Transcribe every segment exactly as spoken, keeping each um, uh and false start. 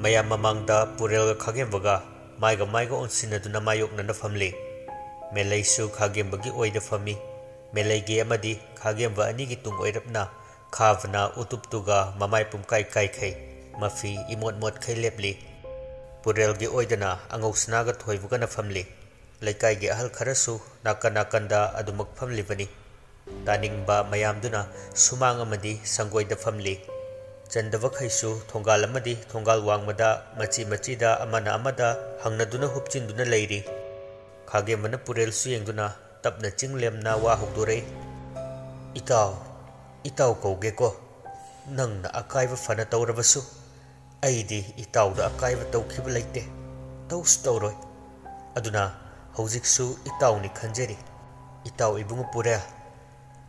ꯃꯌꯥꯝ ꯃꯃꯥꯡꯗ ꯄꯨꯔꯦꯜꯒ ꯈꯥꯒꯦꯝꯕꯒ ꯃꯥꯏꯒ ꯃꯥꯏꯒ ꯑꯣꯟꯁꯤꯟꯅꯗꯨꯅ ꯃꯥꯌꯣꯛꯅꯅ ꯐꯝꯂꯤ꯫ ꯃꯦꯂꯩꯁꯨ ꯈꯥꯒꯦꯝꯕꯒꯤ ꯑꯣꯏꯗ ꯐꯝꯃꯤ꯫ ꯃꯦꯂꯩꯒꯤ ꯑꯃꯗꯤ ꯈꯥꯒꯦꯝꯕ ꯑꯅꯤꯒꯤ ꯇꯨꯡ ꯑꯣꯏꯔꯞꯅ ꯈꯥꯕꯅ ꯎꯇꯨꯞꯇꯨꯒ ꯃꯃꯥꯏ ꯄꯨꯝꯀꯥꯏ ꯀꯥꯏꯈꯩ, ꯃꯐꯤ ꯏꯃꯣꯠ ꯃꯣꯠꯈꯩ ꯂꯦꯞꯂꯤ꯫ ꯄꯨꯔꯦꯜꯒꯤ ꯑꯣꯏꯗꯅ ꯑꯉꯧꯁꯅꯥꯒ ꯊꯣꯏꯕꯒꯅ ꯐꯝꯂꯤ꯫ ꯂꯩꯀꯥꯏꯒꯤ ꯑꯍꯜ ꯈꯔꯁꯨ ꯅꯥꯀꯟ ꯅꯥꯀꯟꯗ ꯑꯗꯨꯃꯛ ꯐꯝꯂꯤꯕꯅꯤ꯫ ꯇꯥꯅꯤꯡꯕ ꯃꯌꯥꯝꯗꯨꯅ ꯁꯨꯃꯥꯡ ꯑꯃꯗꯤ ꯁꯪꯒꯣꯏꯗ ꯐꯝꯂꯤ꯫ ꯆꯟꯗꯕꯈꯩꯁꯨ ꯊꯣꯡꯒꯥꯜ ꯑꯃꯗꯤ ꯊꯣꯡꯒꯥꯜ ꯋꯥꯡꯃꯗ ꯃꯆꯤ ꯃꯆꯤꯗ ꯑꯃꯅ ꯑꯃꯗ ꯍꯪꯅꯗꯨꯅ ꯍꯨꯞꯆꯤꯟꯗꯨꯅ ꯂꯩꯔꯤ꯫ ꯈꯥꯒꯦꯝꯕꯅ ꯄꯨꯔꯦꯜꯁꯨ ꯌꯦꯡꯗꯨꯅ ꯇꯞꯅ ꯆꯤꯡ ꯂꯦꯝꯅ ꯋꯥ ꯍꯧꯗꯣꯔꯛꯏ꯫ "ꯏꯇꯥꯎ, ꯏꯇꯥꯎ ꯀꯧꯒꯦꯀꯣ꯫ ꯅꯪꯅ ꯑꯀꯥꯏꯕ ꯐꯅ ꯇꯧꯔꯕꯁꯨ ꯑꯩꯗꯤ ꯏꯇꯥꯎꯗ ꯑꯀꯥꯏꯕ ꯇꯧꯈꯤꯕ ꯂꯩꯇꯦ, ꯇꯧꯁꯨ ꯇꯧꯔꯣꯏ꯫ ꯑꯗꯨꯅ ꯍꯧꯖꯤꯛꯁꯨ ꯏꯇꯥꯎꯅꯤ ꯈꯟꯖꯔꯤ꯫ ꯏꯇꯥꯎ ꯏꯕꯨꯡꯉꯣ ꯄꯨꯔꯦꯜ,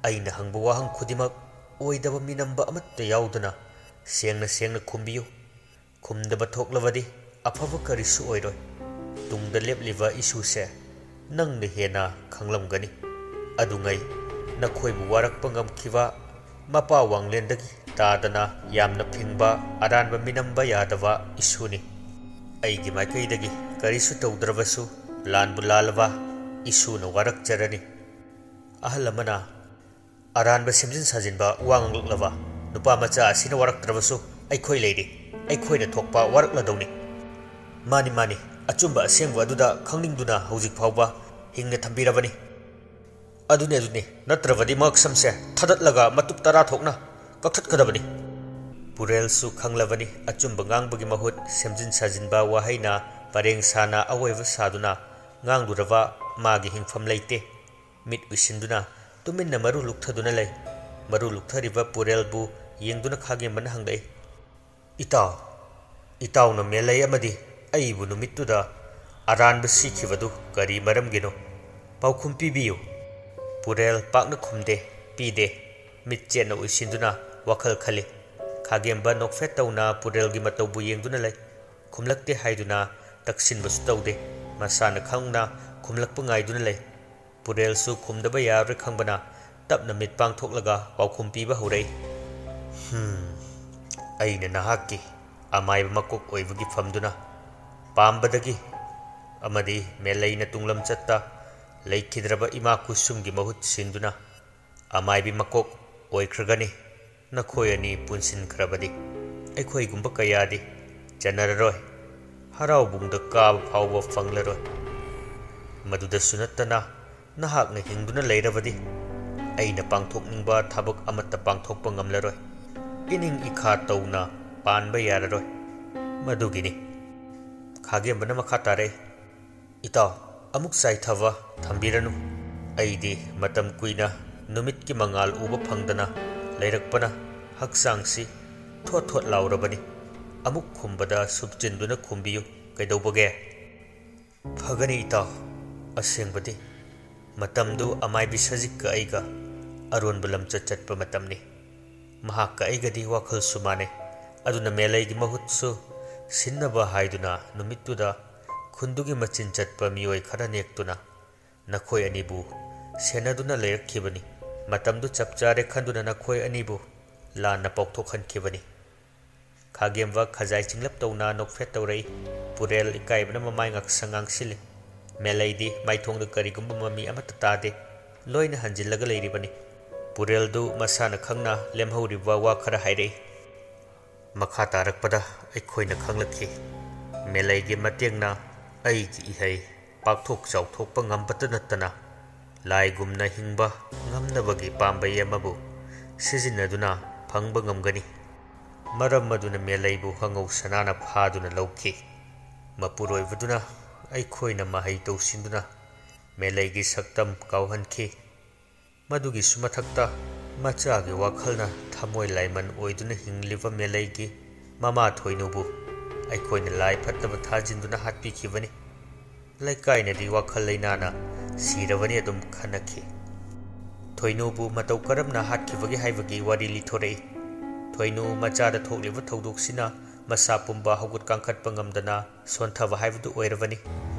ꯑꯩꯅ ꯍꯪꯕ ꯋꯥꯍꯪ ꯈꯨꯗꯤꯡꯃꯛ ꯑꯣꯏꯗꯕ ꯃꯤꯅꯝꯕ ꯑꯃꯠꯇ ꯌꯥꯎꯗꯅ ꯁꯦꯡꯅ ꯁꯦꯡꯅ ꯈꯨꯝꯕꯤꯌꯨ꯫ ꯈꯨꯝꯗꯕ ꯊꯣꯛꯂꯕꯗꯤ ꯑꯐꯕ ꯀꯔꯤꯁꯨ ꯑꯣꯏꯔꯣꯏ꯫ ꯇꯨꯡꯗ ꯂꯦꯞꯂꯤꯕ ꯏꯁꯨꯁꯦ ꯅꯪꯅ ꯍꯦꯟꯅ ꯈꯪꯂꯝꯒꯅꯤ꯫ ꯑꯗꯨꯉꯩ ꯅꯈꯣꯏꯕꯨ ꯋꯥꯔꯛꯄ ꯉꯝꯈꯤꯕ ꯃꯄꯥ ꯋꯥꯡꯂꯦꯟꯗꯒꯤ ꯇꯥꯗꯅ ꯌꯥꯝꯅ ꯐꯤꯡꯕ, ꯑꯔꯥꯟꯕ ꯃꯤꯅꯝꯕ ꯌꯥꯗꯕ ꯏꯁꯨꯅꯤ꯫ ꯑꯩꯒꯤ ꯃꯥꯏꯀꯩꯗꯒꯤ ꯀꯔꯤꯁꯨ ꯇꯧꯗ꯭ꯔꯕꯁꯨ ꯂꯥꯟꯕꯨ ꯂꯥꯜꯂꯕ ꯏꯁꯨꯅ ꯋꯥꯔꯛꯆꯔꯅꯤ"꯫ ꯑꯍꯜ ꯑꯃꯅ, "ꯑꯔꯥꯟꯕ ꯁꯦꯝꯖꯤꯟ ꯁꯥꯖꯤꯟꯕ ꯋꯥ ꯉꯥꯡꯂꯛꯂꯕ ꯅꯨꯄꯥ ꯃꯆꯥ ꯑꯁꯤꯅ ꯋꯥꯔꯛꯇ꯭ꯔꯕꯁꯨ ꯑꯩꯈꯣꯏ ꯂꯩꯔꯤ, ꯑꯩꯈꯣꯏꯅ ꯊꯣꯛꯄ ꯋꯥꯔꯛꯂꯗꯧꯅꯤ"꯫ "ꯃꯥꯅꯤ, ꯃꯥꯅꯤ, ꯑꯆꯨꯝꯕ ꯑꯁꯦꯡꯕ ꯑꯗꯨꯗ ꯈꯪꯅꯤꯡꯗꯨꯅ ꯍꯧꯖꯤꯛ ꯐꯥꯎꯕ ꯍꯤꯡꯅ ꯊꯝꯕꯤꯔꯕꯅꯤ"꯫ "ꯑꯗꯨꯅꯤ, ꯑꯗꯨꯅꯤ, ꯅꯠꯇ꯭ꯔꯕꯗꯤ ꯃꯍꯛꯁꯝꯁꯦ ꯊꯥꯗꯠꯂꯒ ꯃꯇꯨꯞ ꯇꯔꯥ ꯊꯣꯛꯅ ꯀꯛꯊꯠꯀꯗꯕꯅꯤ"꯫ ꯄꯨꯔꯦꯜꯁꯨ ꯈꯪꯂꯕꯅꯤ, ꯑꯆꯨꯝꯕ ꯉꯥꯡꯕꯒꯤ ꯃꯍꯨꯠ ꯁꯦꯝꯖꯤꯟ ꯁꯥꯖꯤꯟꯕ ꯋꯥꯍꯩꯅ ꯄꯔꯦꯡ ꯁꯥꯅ ꯑꯑꯣꯏꯕ ꯁꯥꯗꯨꯅ ꯉꯥꯡꯂꯨꯔꯕ ꯃꯥꯒꯤ ꯍꯤꯡꯐꯝ ꯂꯩꯇꯦ꯫ ꯃꯤꯠ ꯎꯏꯁꯤꯟꯗꯨꯅ ꯇꯨꯃꯤꯟꯅ ꯃꯔꯨ ꯂꯨꯛꯊꯗꯨꯅ ꯂꯩ꯫ ꯃꯔꯨ ꯂꯨꯛꯊꯔꯤꯕ ꯄꯨꯔꯦꯜꯕꯨ ꯌꯦꯡꯗꯨꯅ ꯈꯥꯒꯦꯝꯕꯅ ꯍꯪꯂꯛꯏ, "ꯏꯇꯥꯎ, ꯏꯇꯥꯎꯅ ꯃꯦꯂꯩ ꯑꯃꯗꯤ ꯑꯩꯕꯨ ꯅꯨꯃꯤꯠꯇꯨꯗ ꯑꯔꯥꯟꯕ ꯁꯤꯈꯤꯕꯗꯨ ꯀꯔꯤ ꯃꯔꯝꯒꯤꯅꯣ? ꯄꯥꯎꯈꯨꯝ ꯄꯤꯕꯤꯌꯨ"꯫ ꯄꯨꯔꯦꯜ ꯄꯥꯛꯅ ꯈꯨꯝꯗꯦ, ꯄꯤꯗꯦ꯫ ꯃꯤꯠ ꯆꯦꯠꯅ ꯎꯏꯁꯤꯟꯗꯨꯅ ꯋꯥꯈꯜ ꯈꯜꯂꯤ꯫ ꯈꯥꯒꯦꯝꯕ ꯅꯣꯛꯐꯦꯠ ꯇꯧꯅ ꯄꯨꯔꯦꯜꯒꯤ ꯃꯇꯧꯕꯨ ꯌꯦꯡꯗꯨꯅ ꯂꯩ꯫ ꯈꯨꯝꯂꯛꯇꯦ ꯍꯥꯏꯗꯨꯅ ꯇꯛꯁꯤꯟꯕꯁꯨ ꯇꯧꯗꯦ꯫ ꯃꯁꯥꯅ ꯈꯪꯅ ꯈꯨꯝꯂꯛꯄ ꯉꯥꯏꯗꯨꯅ ꯂꯩ꯫ ꯄꯨꯔꯦꯜꯁꯨ ꯈꯨꯝꯗꯕ ꯌꯥꯔꯣꯏ ꯈꯪꯕꯅ ꯇꯞꯅ ꯃꯤꯠ ꯄꯥꯡꯊꯣꯛꯂꯒ ꯄꯥꯎꯈꯨꯝ ꯄꯤꯕ ꯍꯧꯔꯛꯏ꯫ "ꯍꯝ, ꯑꯩꯅ ꯅꯍꯥꯛꯀꯤ ꯑꯃꯥꯏꯕ ꯃꯀꯣꯛ ꯑꯣꯏꯕꯒꯤ ꯐꯝꯗꯨꯅ ꯄꯥꯝꯕꯗꯒꯤ ꯑꯃꯗꯤ ꯃꯦꯂꯩꯅ ꯇꯨꯡꯂꯝꯆꯠꯇ ꯂꯩꯈꯤꯗ꯭ꯔꯕ ꯏꯃꯥ ꯀꯨꯁꯨꯝꯒꯤ ꯃꯍꯨꯠ ꯁꯤꯟꯗꯨꯅ ꯑꯃꯥꯏꯕꯤ ꯃꯀꯣꯛ ꯑꯣꯏꯈ꯭ꯔꯒꯅꯤ꯫ ꯅꯈꯣꯏ ꯑꯅꯤ ꯄꯨꯟꯁꯤꯟꯈ꯭ꯔꯕꯗꯤ ꯑꯩꯈꯣꯏꯒꯨꯝꯕ ꯀꯌꯥꯗꯤ ꯆꯟꯅꯔꯔꯣꯏ, ꯍꯔꯥꯎꯕꯨꯡꯗ ꯀꯥꯕ ꯐꯥꯎꯕ ꯐꯪꯂꯔꯣꯏ꯫ ꯃꯗꯨꯗꯁꯨ ꯅꯠꯇꯅ ꯅꯍꯥꯛꯅ ꯍꯤꯡꯗꯨꯅ ꯂꯩꯔꯕꯗꯤ ꯑꯩꯅ ꯄꯥꯡꯊꯣꯛꯅꯤꯡꯕ ꯊꯕꯛ ꯑꯃꯠꯇ ꯄꯥꯡꯊꯣꯛꯄ ꯉꯝꯂꯔꯣꯏ꯫ ꯏꯅꯤꯡ ꯏꯈꯥ ꯇꯧꯅ ꯄꯥꯟꯕ ꯌꯥꯔꯔꯣꯏ꯫ ꯃꯗꯨꯒꯤꯅꯤ꯫ ꯈꯥꯒꯦꯝꯕꯅ ꯃꯈꯥ ꯇꯥꯔꯛꯏ, "ꯏꯇꯥꯎ, ꯑꯃꯨꯛ ꯆꯥꯏꯊꯕ ꯊꯝꯕꯤꯔꯅꯨ꯫ ꯑꯩꯗꯤ ꯃꯇꯝ ꯀꯨꯏꯅ ꯅꯨꯃꯤꯠꯀꯤ ꯃꯉꯥꯜ ꯎꯕ ꯐꯪꯗꯅ ꯂꯩꯔꯛꯄꯅ ꯍꯛꯆꯥꯡꯁꯤ ꯊꯣꯠ ꯊꯣꯠ ꯂꯥꯎꯔꯕꯅꯤ꯫ ꯑꯃꯨꯛ ꯈꯨꯝꯕꯗ ꯁꯨꯞꯆꯤꯟꯗꯨꯅ ꯈꯨꯝꯕꯤꯌꯨ꯫ ꯀꯩꯗꯧꯕꯒꯦ?" "ꯐꯒꯅꯤ ꯏꯇꯥꯎ꯫ ꯑꯁꯦꯡꯕꯗꯤ ꯃꯇꯝꯗꯨ ꯑꯃꯥꯏꯕꯤ ꯁꯖꯤꯛꯀ ꯑꯩꯒ ꯑꯔꯣꯟꯕ ꯂꯝꯆꯠ ꯆꯠꯄ ꯃꯇꯝꯅꯤ꯫ ꯃꯍꯥꯛꯀ ꯑꯩꯒꯗꯤ ꯋꯥꯈꯜꯁꯨ ꯃꯥꯟꯅꯩ꯫ ꯑꯗꯨꯅ ꯃꯦꯂꯩꯒꯤ ꯃꯍꯨꯠꯁꯨ ꯁꯤꯟꯅꯕ ꯍꯥꯏꯗꯨꯅ ꯅꯨꯃꯤꯠꯇꯨꯗ ꯈꯨꯟꯗꯨꯒꯤ ꯃꯆꯤꯟ ꯆꯠꯄ ꯃꯤꯑꯣꯏ ꯈꯔ ꯅꯦꯛꯇꯨꯅ ꯅꯈꯣꯏ ꯑꯅꯤꯕꯨ ꯁꯦꯟꯅꯗꯨꯅ ꯂꯩꯔꯛꯈꯤꯕꯅꯤ꯫ ꯃꯇꯝꯗꯨ ꯆꯞ ꯆꯥꯔꯦ ꯈꯟꯗꯨꯅ ꯅꯈꯣꯏ ꯑꯅꯤꯕꯨ ꯂꯥꯟꯅ ꯄꯥꯎꯊꯣꯛꯍꯟꯈꯤꯕꯅꯤ꯫" ꯈꯥꯒꯦꯝꯕ ꯈꯖꯥꯏ ꯆꯤꯡꯂꯞ ꯇꯧꯅ ꯅꯣꯛꯐꯦꯠ ꯇꯧꯔꯛꯏ꯫ ꯄꯨꯔꯦꯜ ꯏꯀꯥꯏꯕꯅ ꯃꯃꯥꯏ ꯉꯥꯛꯁꯪ ꯉꯥꯡꯁꯤꯜꯂꯤ꯫ ꯃꯦꯂꯩꯗꯤ ꯃꯥꯏꯊꯣꯡꯗ ꯀꯔꯤꯒꯨꯝꯕ ꯃꯃꯤ ꯑꯃꯠꯇ ꯇꯥꯗꯦ꯫ ꯂꯣꯏꯅ ꯍꯟꯖꯤꯜꯂꯒ ꯂꯩꯔꯤꯕꯅꯤ꯫ ꯄꯨꯔꯦꯜꯗꯨ ꯃꯁꯥꯅ ꯈꯪꯅ ꯂꯦꯝꯍꯧꯔꯤꯕ ꯋꯥ ꯈꯔ ꯍꯥꯏꯔꯛꯏ꯫ ꯃꯈꯥ ꯇꯥꯔꯛꯄꯗ ꯑꯩꯈꯣꯏꯅ ꯈꯪꯂꯛꯈꯤ, ꯃꯦꯂꯩꯒꯤ ꯃꯇꯦꯡꯅ ꯑꯩꯒꯤ ꯏꯍꯩ ꯄꯥꯛꯊꯣꯛ ꯆꯥꯎꯊꯣꯛꯄ ꯉꯝꯕꯇ ꯅꯠꯇꯅ ꯂꯥꯏꯒꯨꯝꯅ ꯍꯤꯡꯕ ꯉꯝꯅꯕꯒꯤ ꯄꯥꯝꯕꯩ ꯑꯃꯕꯨ ꯁꯤꯖꯤꯟꯅꯗꯨꯅ ꯐꯪꯕ ꯉꯝꯒꯅꯤ꯫ ꯃꯔꯝ ꯑꯗꯨꯅ ꯃꯦꯂꯩꯕꯨ ꯑꯉꯧ ꯁꯅꯥꯅ ꯐꯥꯗꯨꯅ ꯂꯧꯈꯤ꯫ ꯃꯄꯨꯔꯣꯏꯕꯗꯨꯅ ꯑꯩꯈꯣꯏꯅ ꯃꯍꯩ ꯇꯧꯁꯤꯟꯗꯨꯅ ꯃꯦꯂꯩꯒꯤ ꯁꯛꯇꯝ ꯀꯥꯎꯍꯟꯈꯤ꯫ ꯃꯗꯨꯒꯤꯁꯨ ꯃꯊꯛꯇ ꯃꯆꯥꯒꯤ ꯋꯥꯈꯜꯅ ꯊꯃꯣꯏ ꯂꯥꯏꯃꯟ ꯑꯣꯏꯗꯨꯅ ꯍꯤꯡꯂꯤꯕ ꯃꯦꯂꯩꯒꯤ ꯃꯃꯥ ꯊꯣꯏꯅꯨꯕꯨ ꯑꯩꯈꯣꯏꯅ ꯂꯥꯏ ꯐꯠꯇꯕ ꯊꯥꯖꯤꯟꯗꯨꯅ ꯍꯥꯠꯄꯤꯈꯤꯕꯅꯤ꯫ ꯂꯩꯀꯥꯏꯅꯗꯤ ꯋꯥꯈꯜ ꯂꯩꯅꯥꯅ ꯁꯤꯔꯕꯅꯤ ꯑꯗꯨꯝ ꯈꯟꯅꯈꯤ꯫ ꯊꯣꯏꯅꯨꯕꯨ ꯃꯇꯧ ꯀꯔꯝꯅ ꯍꯥꯠꯈꯤꯕꯒꯦ ꯍꯥꯏꯕꯒꯤ ꯋꯥꯔꯤ ꯂꯤꯊꯣꯔꯛꯏ꯫ ꯊꯣꯏꯅꯨ ꯃꯆꯥꯗ ꯊꯣꯛꯂꯤꯕ ꯊꯧꯗꯣꯛꯁꯤꯅ ꯃꯁꯥ ꯄꯨꯝꯕ ꯍꯧꯒꯠ ꯀꯥꯡꯈꯠꯄ ꯉꯝꯗꯅ ꯁꯣꯟꯊꯕ ꯍꯥꯏꯕꯗꯨ ꯑꯣꯏꯔꯕꯅꯤ꯫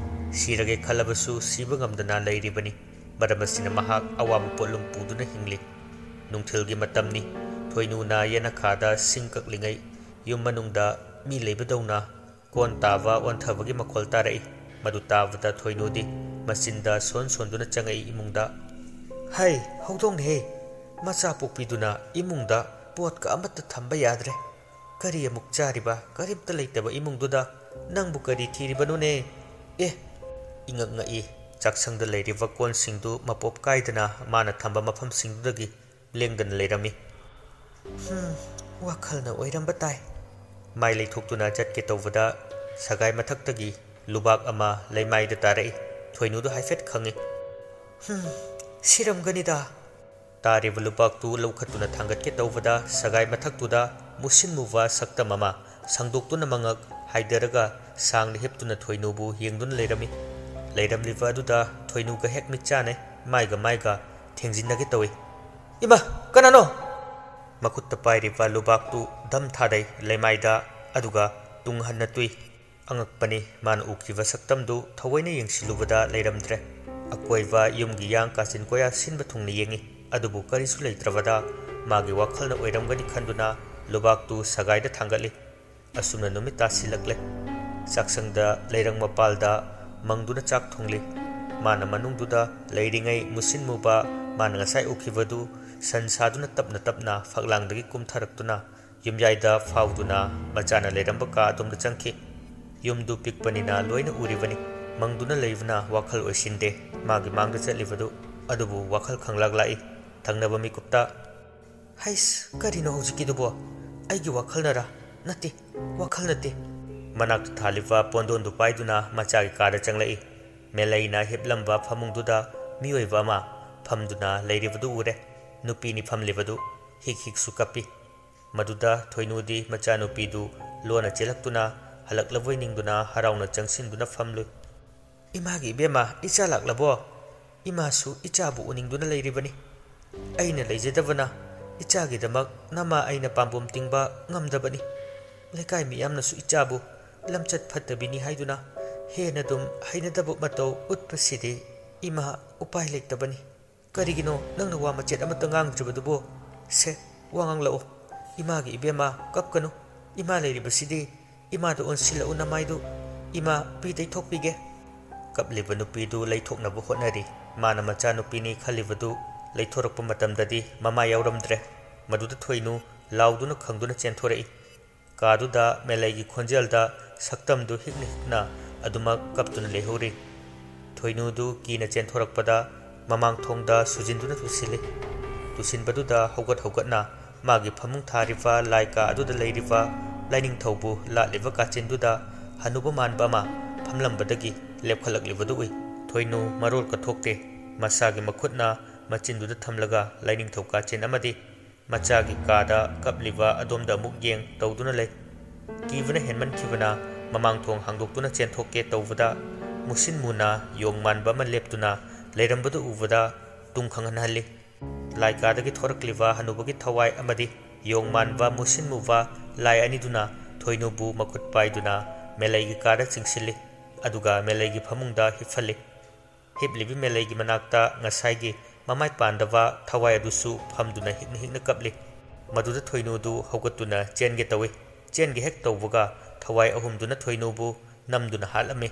ꯁꯤꯔꯒꯦ ꯈꯜꯂꯕꯁꯨ ꯁꯤꯕ ꯉꯝꯗꯅ ꯂꯩꯔꯤꯕꯅꯤ꯫ ꯃꯔꯝ ꯑꯁꯤꯅ ꯃꯍꯥꯛ ꯑꯋꯥꯕ ꯄꯣꯠꯂꯨꯝ ꯄꯨꯗꯨꯅ ꯍꯤꯡꯂꯤ꯫ ꯅꯨꯡꯊꯤꯜꯒꯤ ꯃꯇꯝꯅꯤ꯫ ꯊꯣꯏꯅꯨꯅ ꯌꯦꯅꯈꯥꯗ ꯁꯤꯡ ꯀꯛꯂꯤꯉꯩ ꯌꯨꯝ ꯃꯅꯨꯡꯗ ꯃꯤ ꯂꯩꯕꯗꯧꯅ ꯀꯣꯟ ꯇꯥꯕ ꯑꯣꯟꯊꯕꯒꯤ ꯃꯈꯣꯜ ꯇꯥꯔꯛꯏ꯫ ꯃꯗꯨ ꯇꯥꯕꯗ ꯊꯣꯏꯅꯨꯗꯤ ꯃꯆꯤꯟꯗ ꯁꯣꯟ ꯁꯣꯟꯗꯨꯅ ꯆꯪꯉꯛꯏ ꯏꯃꯨꯡꯗ꯫ "ꯍꯩ, ꯍꯧꯗꯣꯡꯅꯦꯍꯦ! ꯃꯆꯥ ꯄꯣꯛꯄꯤꯗꯨꯅ ꯏꯃꯨꯡꯗ ꯄꯣꯠꯀ ꯑꯃꯠꯇ ꯊꯝꯕ ꯌꯥꯗ꯭ꯔꯦ꯫ ꯀꯔꯤ ꯑꯃꯨꯛ ꯆꯥꯔꯤꯕ? ꯀꯔꯤꯝꯇ ꯂꯩꯇꯕ ꯏꯃꯨꯡꯗꯨꯗ ꯅꯪꯕꯨ ꯀꯔꯤ ꯊꯤꯔꯤꯕꯅꯣꯅꯦ? ꯑꯦ!" ꯏꯉꯛ ꯉꯛꯏ꯫ ꯆꯥꯛꯁꯪꯗ ꯂꯩꯔꯤꯕ ꯀꯣꯟꯁꯤꯡꯗꯨ ꯃꯄꯣꯞ ꯀꯥꯏꯗꯅ ꯃꯥꯅ ꯊꯝꯕ ꯃꯐꯝꯁꯤꯡꯗꯨꯗꯒꯤ ꯂꯦꯡꯗꯅ ꯂꯩꯔꯝꯃꯤ꯫ "ꯍꯨꯝ, ꯋꯥꯈꯜꯅ ꯑꯣꯏꯔꯝꯕ ꯇꯥꯏ꯫" ꯃꯥꯏ ꯂꯩꯊꯣꯛꯇꯨꯅ ꯆꯠꯀꯦ ꯇꯧꯕꯗ ꯁꯒꯥꯏ ꯃꯊꯛꯇꯒꯤ ꯂꯨꯕꯥꯛ ꯑꯃ ꯂꯩꯃꯥꯏꯗ ꯇꯥꯔꯛꯏ꯫ ꯊꯣꯏꯅꯨꯗꯨ ꯍꯥꯏꯐꯦꯠ ꯈꯪꯉꯤ꯫ "ꯍꯨꯝ, ꯁꯤꯔꯝꯒꯅꯤꯗ꯫" ꯇꯥꯔꯤꯕ ꯂꯨꯕꯥꯛꯇꯨ ꯂꯧꯈꯠꯇꯨꯅ ꯊꯥꯡꯒꯠꯀꯦ ꯇꯧꯕꯗ ꯁꯒꯥꯏ ꯃꯊꯛꯇꯨꯗ ꯃꯨꯁꯤꯟ ꯃꯨꯕ ꯁꯛꯇꯝ ꯑꯃ ꯁꯪꯗꯣꯛꯇꯨꯅ ꯃꯉꯛ ꯍꯥꯏꯗꯔꯒ ꯁꯥꯡꯅ ꯍꯤꯞꯇꯨꯅ ꯊꯣꯏꯅꯨꯕꯨ ꯌꯦꯡꯗꯨꯅ ꯂꯩꯔꯝꯃꯤ꯫ ꯂꯩꯔꯝꯂꯤꯕ ꯑꯗꯨꯗ ꯊꯣꯏꯅꯨꯒ ꯍꯦꯛ ꯃꯤꯠ ꯆꯥꯟꯅꯩ꯫ ꯃꯥꯏꯒ ꯃꯥꯏꯒ ꯊꯦꯡꯖꯤꯟꯅꯒꯦ ꯇꯧꯏ꯫ "ꯏꯃꯥ, ꯀꯅꯥꯅꯣ?" ꯃꯈꯨꯠꯇ ꯄꯥꯏꯔꯤꯕ ꯂꯨꯕꯥꯛꯇꯨ ꯙꯝ ꯊꯥꯗꯩ ꯂꯩꯃꯥꯏꯗ, ꯑꯗꯨꯒ ꯇꯨꯡ ꯍꯟꯅ ꯇꯨꯏ꯫ ꯑꯉꯛꯄꯅꯤ, ꯃꯥꯅ ꯎꯈꯤꯕ ꯁꯛꯇꯝꯗꯨ ꯊꯑꯣꯏꯅ ꯌꯦꯡꯁꯤꯜꯂꯨꯕꯗ ꯂꯩꯔꯝꯗ꯭ꯔꯦ꯫ ꯑꯀꯣꯏꯕ ꯌꯨꯝꯒꯤ ꯌꯥꯡ ꯀꯥꯆꯤꯟ ꯀꯣꯌꯥ ꯁꯤꯟꯕ ꯊꯨꯡꯅ ꯌꯦꯡꯉꯤ, ꯑꯗꯨꯕꯨ ꯀꯔꯤꯁꯨ ꯂꯩꯇ꯭ꯔꯕꯗ ꯃꯥꯒꯤ ꯋꯥꯈꯜꯅ ꯑꯣꯏꯔꯝꯒꯅꯤ ꯈꯟꯗꯨꯅ ꯂꯨꯕꯥꯛꯇꯨ ꯁꯒꯥꯏꯗ ꯊꯥꯡꯒꯠꯂꯤ꯫ ꯑꯁꯨꯝꯅ ꯅꯨꯃꯤꯠ ꯇꯥꯁꯤꯜꯂꯛꯂꯦ꯫ ꯆꯥꯛꯁꯪꯗ ꯂꯩꯔꯪ ꯃꯄꯥꯜꯗ ꯃꯪꯗꯨꯅ ꯆꯥꯛ ꯊꯣꯡꯂꯤ꯫ ꯃꯥꯅ ꯃꯅꯨꯡꯗꯨꯗ ꯂꯩꯔꯤꯉꯩ ꯃꯨꯁꯤꯟ ꯃꯨꯕ ꯃꯥꯅ ꯉꯁꯥꯏ ꯎꯈꯤꯕꯗꯨ ꯁꯟ ꯁꯥꯗꯨꯅ ꯇꯞꯅ ꯇꯞꯅ ꯐꯛꯂꯥꯡꯗꯒꯤ ꯀꯨꯝꯊꯔꯛꯇꯨꯅ ꯌꯨꯝꯌꯥꯏꯗ ꯐꯥꯎꯗꯨꯅ ꯃꯆꯥꯅ ꯂꯩꯔꯝꯕ ꯀꯥ ꯑꯗꯣꯝꯗ ꯆꯪꯈꯤ꯫ ꯌꯨꯝꯗꯨ ꯄꯤꯛꯄꯅꯤꯅ ꯂꯣꯏꯅ ꯎꯔꯤꯕꯅꯤ꯫ ꯃꯪꯗꯨꯅ ꯂꯩꯕꯅ ꯋꯥꯈꯜ ꯑꯣꯏꯁꯤꯟꯗꯦ꯫ ꯃꯥꯒꯤ ꯃꯥꯡꯗ ꯆꯠꯂꯤꯕꯗꯨ ꯑꯗꯨꯕꯨ ꯋꯥꯈꯜ ꯈꯪꯂꯥꯛ ꯂꯥꯛꯏ꯫ ꯊꯪꯅꯕ ꯃꯤꯀꯨꯞꯇ, "ꯍꯩꯁ, ꯀꯔꯤꯅꯣ ꯍꯧꯖꯤꯛꯀꯤꯗꯨꯕꯣ? ꯑꯩꯒꯤ ꯋꯥꯈꯜꯅꯔꯥ? ꯅꯠꯇꯦ, ꯋꯥꯈꯜ ꯅꯠꯇꯦ꯫" ꯃꯅꯥꯛꯇ ꯊꯥꯜꯂꯤꯕ ꯄꯣꯟꯗꯣꯟꯗꯨ ꯄꯥꯏꯗꯨꯅ ꯃꯆꯥꯒꯤ ꯀꯥꯗ ꯆꯪꯂꯛꯏ꯫ ꯃꯦꯂꯩꯅ ꯍꯤꯞꯂꯝꯕ ꯐꯃꯨꯡꯗꯨꯗ ꯃꯤꯑꯣꯏꯕ ꯑꯃ ꯐꯝꯗꯨꯅ ꯂꯩꯔꯤꯕꯗꯨ ꯎꯔꯦ꯫ ꯅꯨꯄꯤꯅꯤ ꯐꯝꯂꯤꯕꯗꯨ꯫ ꯍꯤꯛ ꯍꯤꯛꯁꯨ ꯀꯞꯄꯤ꯫ ꯃꯗꯨꯗ ꯊꯣꯏꯅꯨꯗꯤ ꯃꯆꯥꯅꯨꯄꯤꯗꯨ ꯂꯣꯟꯅ ꯆꯦꯜꯂꯛꯇꯨꯅ ꯍꯜꯂꯛꯂꯕꯣꯏ ꯅꯤꯡꯗꯨꯅ ꯍꯔꯥꯎꯅ ꯆꯪꯁꯤꯟꯗꯨꯅ ꯐꯝꯂꯨꯏ꯫ "ꯏꯃꯥꯒꯤ ꯏꯕꯦꯝꯃ, ꯏꯆꯥ ꯂꯥꯛꯂꯕꯣ? ꯏꯃꯥꯁꯨ ꯏꯆꯥꯕꯨ ꯎꯅꯤꯡꯗꯨꯅ ꯂꯩꯔꯤꯕꯅꯤ꯫ ꯑꯩꯅ ꯂꯩꯖꯗꯕꯅ ꯏꯆꯥꯒꯤꯗꯃꯛ ꯅꯃꯥ ꯑꯩꯅ ꯄꯥꯝꯕꯣꯝ ꯇꯤꯡꯕ ꯉꯝꯗꯕꯅꯤ꯫ ꯂꯩꯀꯥꯏ ꯃꯤꯌꯥꯝꯅꯁꯨ ꯏꯆꯥꯕꯨ ꯂꯝꯆꯠ ꯐꯠꯇꯕꯤꯅꯤ ꯍꯥꯏꯗꯨꯅ ꯍꯦꯟꯅ ꯑꯗꯨꯝ ꯍꯩꯅꯗꯕ ꯃꯇꯧ ꯎꯠꯄꯁꯤꯗꯤ ꯏꯃꯥ ꯎꯄꯥꯏ ꯂꯩꯇꯕꯅꯤ꯫" "ꯀꯔꯤꯒꯤꯅꯣ ꯅꯪꯅ ꯋꯥ ꯃꯆꯦꯠ ꯑꯃꯠꯇ ꯉꯥꯡꯗ꯭ꯔꯤꯕꯗꯨꯕꯣ? ꯁꯦ, ꯋꯥ ꯉꯥꯡꯂꯛꯑꯣ꯫ ꯏꯃꯥꯒꯤ ꯏꯕꯦꯝꯃ, ꯀꯞꯀꯅꯨ꯫ "ꯏꯃꯥ ꯂꯩꯔꯤꯕꯁꯤꯗꯤ, ꯏꯃꯥꯗ ꯑꯣꯟꯁꯤꯜꯂꯛꯎ ꯅꯃꯥꯏꯗꯨ, ꯏꯃꯥ ꯄꯤ ꯇꯩꯊꯣꯛꯄꯤꯒꯦ"꯫ ꯀꯞꯂꯤꯕ ꯅꯨꯄꯤꯗꯨ ꯂꯩꯊꯣꯛꯅꯕ ꯍꯣꯠꯅꯔꯤ꯫ ꯃꯥꯅ ꯃꯆꯥꯅꯨꯄꯤꯅꯤ ꯈꯜꯂꯤꯕꯗꯨ ꯂꯩꯊꯣꯔꯛꯄ ꯃꯇꯝꯗꯗꯤ ꯃꯃꯥ ꯌꯥꯎꯔꯝꯗ꯭ꯔꯦ꯫ ꯃꯗꯨꯗ ꯊꯣꯏꯅꯨ ꯂꯥꯎꯗꯨꯅ ꯈꯪꯗꯨꯅ ꯆꯦꯟꯊꯣꯔꯛꯏ꯫ ꯀꯥꯗꯨꯗ ꯃꯦꯂꯩꯒꯤ ꯈꯣꯟꯖꯦꯜꯗ ꯁꯛꯇꯝꯗꯨ ꯍꯤꯛꯅ ꯍꯤꯛꯅ ꯑꯗꯨꯃꯛ ꯀꯞꯇꯨꯅ ꯂꯩꯍꯧꯔꯤ꯫ ꯊꯣꯏꯅꯨꯗꯨ ꯀꯤꯅ ꯆꯦꯟꯊꯣꯔꯛꯄꯗ ꯃꯃꯥꯡ ꯊꯣꯡꯗ ꯁꯨꯖꯤꯟꯗꯨꯅ ꯇꯨꯁꯤꯜꯂꯤ꯫ ꯇꯨꯁꯤꯟꯕꯗꯨꯗ ꯍꯧꯒꯠ ꯍꯧꯒꯠꯅ ꯃꯥꯒꯤ ꯐꯃꯨꯡ ꯊꯥꯔꯤꯕ ꯂꯥꯏ ꯀꯥ ꯑꯗꯨꯗ ꯂꯩꯔꯤꯕ ꯂꯥꯏꯅꯤꯡꯊꯧꯕꯨ ꯂꯥꯠꯂꯤꯕ ꯀꯥꯆꯤꯟꯗꯨꯗ ꯍꯅꯨꯕ ꯃꯥꯟꯕ ꯑꯃ ꯐꯝꯂꯝꯕꯗꯒꯤ ꯂꯦꯞꯈꯠꯂꯛꯂꯤꯕꯗꯨ ꯎꯏ꯫ ꯊꯣꯏꯅꯨ ꯃꯔꯣꯜ ꯀꯊꯣꯛꯇꯦ꯫ ꯃꯁꯥꯒꯤ ꯃꯈꯨꯠꯅ ꯃꯆꯤꯟꯗꯨꯗ ꯊꯝꯂꯒ ꯂꯥꯏꯅꯤꯡꯊꯧ ꯀꯥꯆꯤꯟ ꯑꯃꯗꯤ ꯃꯆꯥꯒꯤ ꯀꯥꯗ ꯀꯞꯂꯤꯕ ꯑꯗꯣꯝꯗ ꯑꯃꯨꯛ ꯌꯦꯡ ꯇꯧꯗꯨꯅ ꯂꯩ꯫ ꯀꯤꯕꯅ ꯍꯦꯟꯃꯟꯈꯤꯕꯅ ꯃꯃꯥꯡ ꯊꯣꯡ ꯍꯥꯡꯗꯣꯛꯇꯨꯅ ꯆꯦꯟꯊꯣꯛꯀꯦ ꯇꯧꯕꯗ ꯃꯨꯁꯤꯟ ꯃꯨꯅ ꯌꯣꯡ ꯃꯥꯟꯕ ꯑꯃ ꯂꯦꯞꯇꯨꯅ ꯂꯩꯔꯝꯕꯗꯨ ꯎꯕꯗ ꯇꯨꯝ ꯈꯪꯍꯟꯍꯜꯂꯤ꯫ ꯂꯥꯏ ꯀꯥꯗꯒꯤ ꯊꯣꯔꯛꯂꯤꯕ ꯍꯅꯨꯕꯒꯤ ꯊꯋꯥꯏ ꯑꯃꯗꯤ ꯌꯣꯡ ꯃꯥꯟꯕ ꯃꯨꯁꯤꯟ ꯃꯨꯕ ꯂꯥꯏ ꯑꯅꯤꯗꯨꯅ ꯊꯣꯏꯅꯨꯕꯨ ꯃꯈꯨꯠ ꯄꯥꯏꯗꯨꯅ ꯃꯦꯂꯩꯒꯤ ꯀꯥꯗ ꯆꯤꯡꯁꯤꯜꯂꯤ꯫ ꯑꯗꯨꯒ ꯃꯦꯂꯩꯒꯤ ꯐꯃꯨꯡꯗ ꯍꯤꯞꯍꯜꯂꯤ꯫ ꯍꯤꯞꯂꯤꯕꯤ ꯃꯦꯂꯩꯒꯤ ꯃꯅꯥꯛꯇ ꯉꯁꯥꯏꯒꯤ ꯃꯃꯥꯏ ꯄꯥꯟꯗꯕ ꯊꯋꯥꯏ ꯑꯗꯨꯁꯨ ꯐꯝꯗꯨꯅ ꯍꯤꯛꯅ ꯍꯤꯛꯅ ꯀꯞꯂꯤ꯫ ꯃꯗꯨꯗ ꯊꯣꯏꯅꯨꯗꯨ ꯍꯧꯒꯠꯇꯨꯅ ꯆꯦꯟꯒꯦ ꯇꯧꯏ꯫ ꯆꯦꯟꯒꯦ ꯍꯦꯛ ꯇꯧꯕꯒ ꯊꯋꯥꯏ ꯑꯍꯨꯝꯗꯨꯅ ꯊꯣꯏꯅꯨꯕꯨ ꯅꯝꯗꯨꯅ ꯍꯥꯠꯂꯝꯃꯤ꯫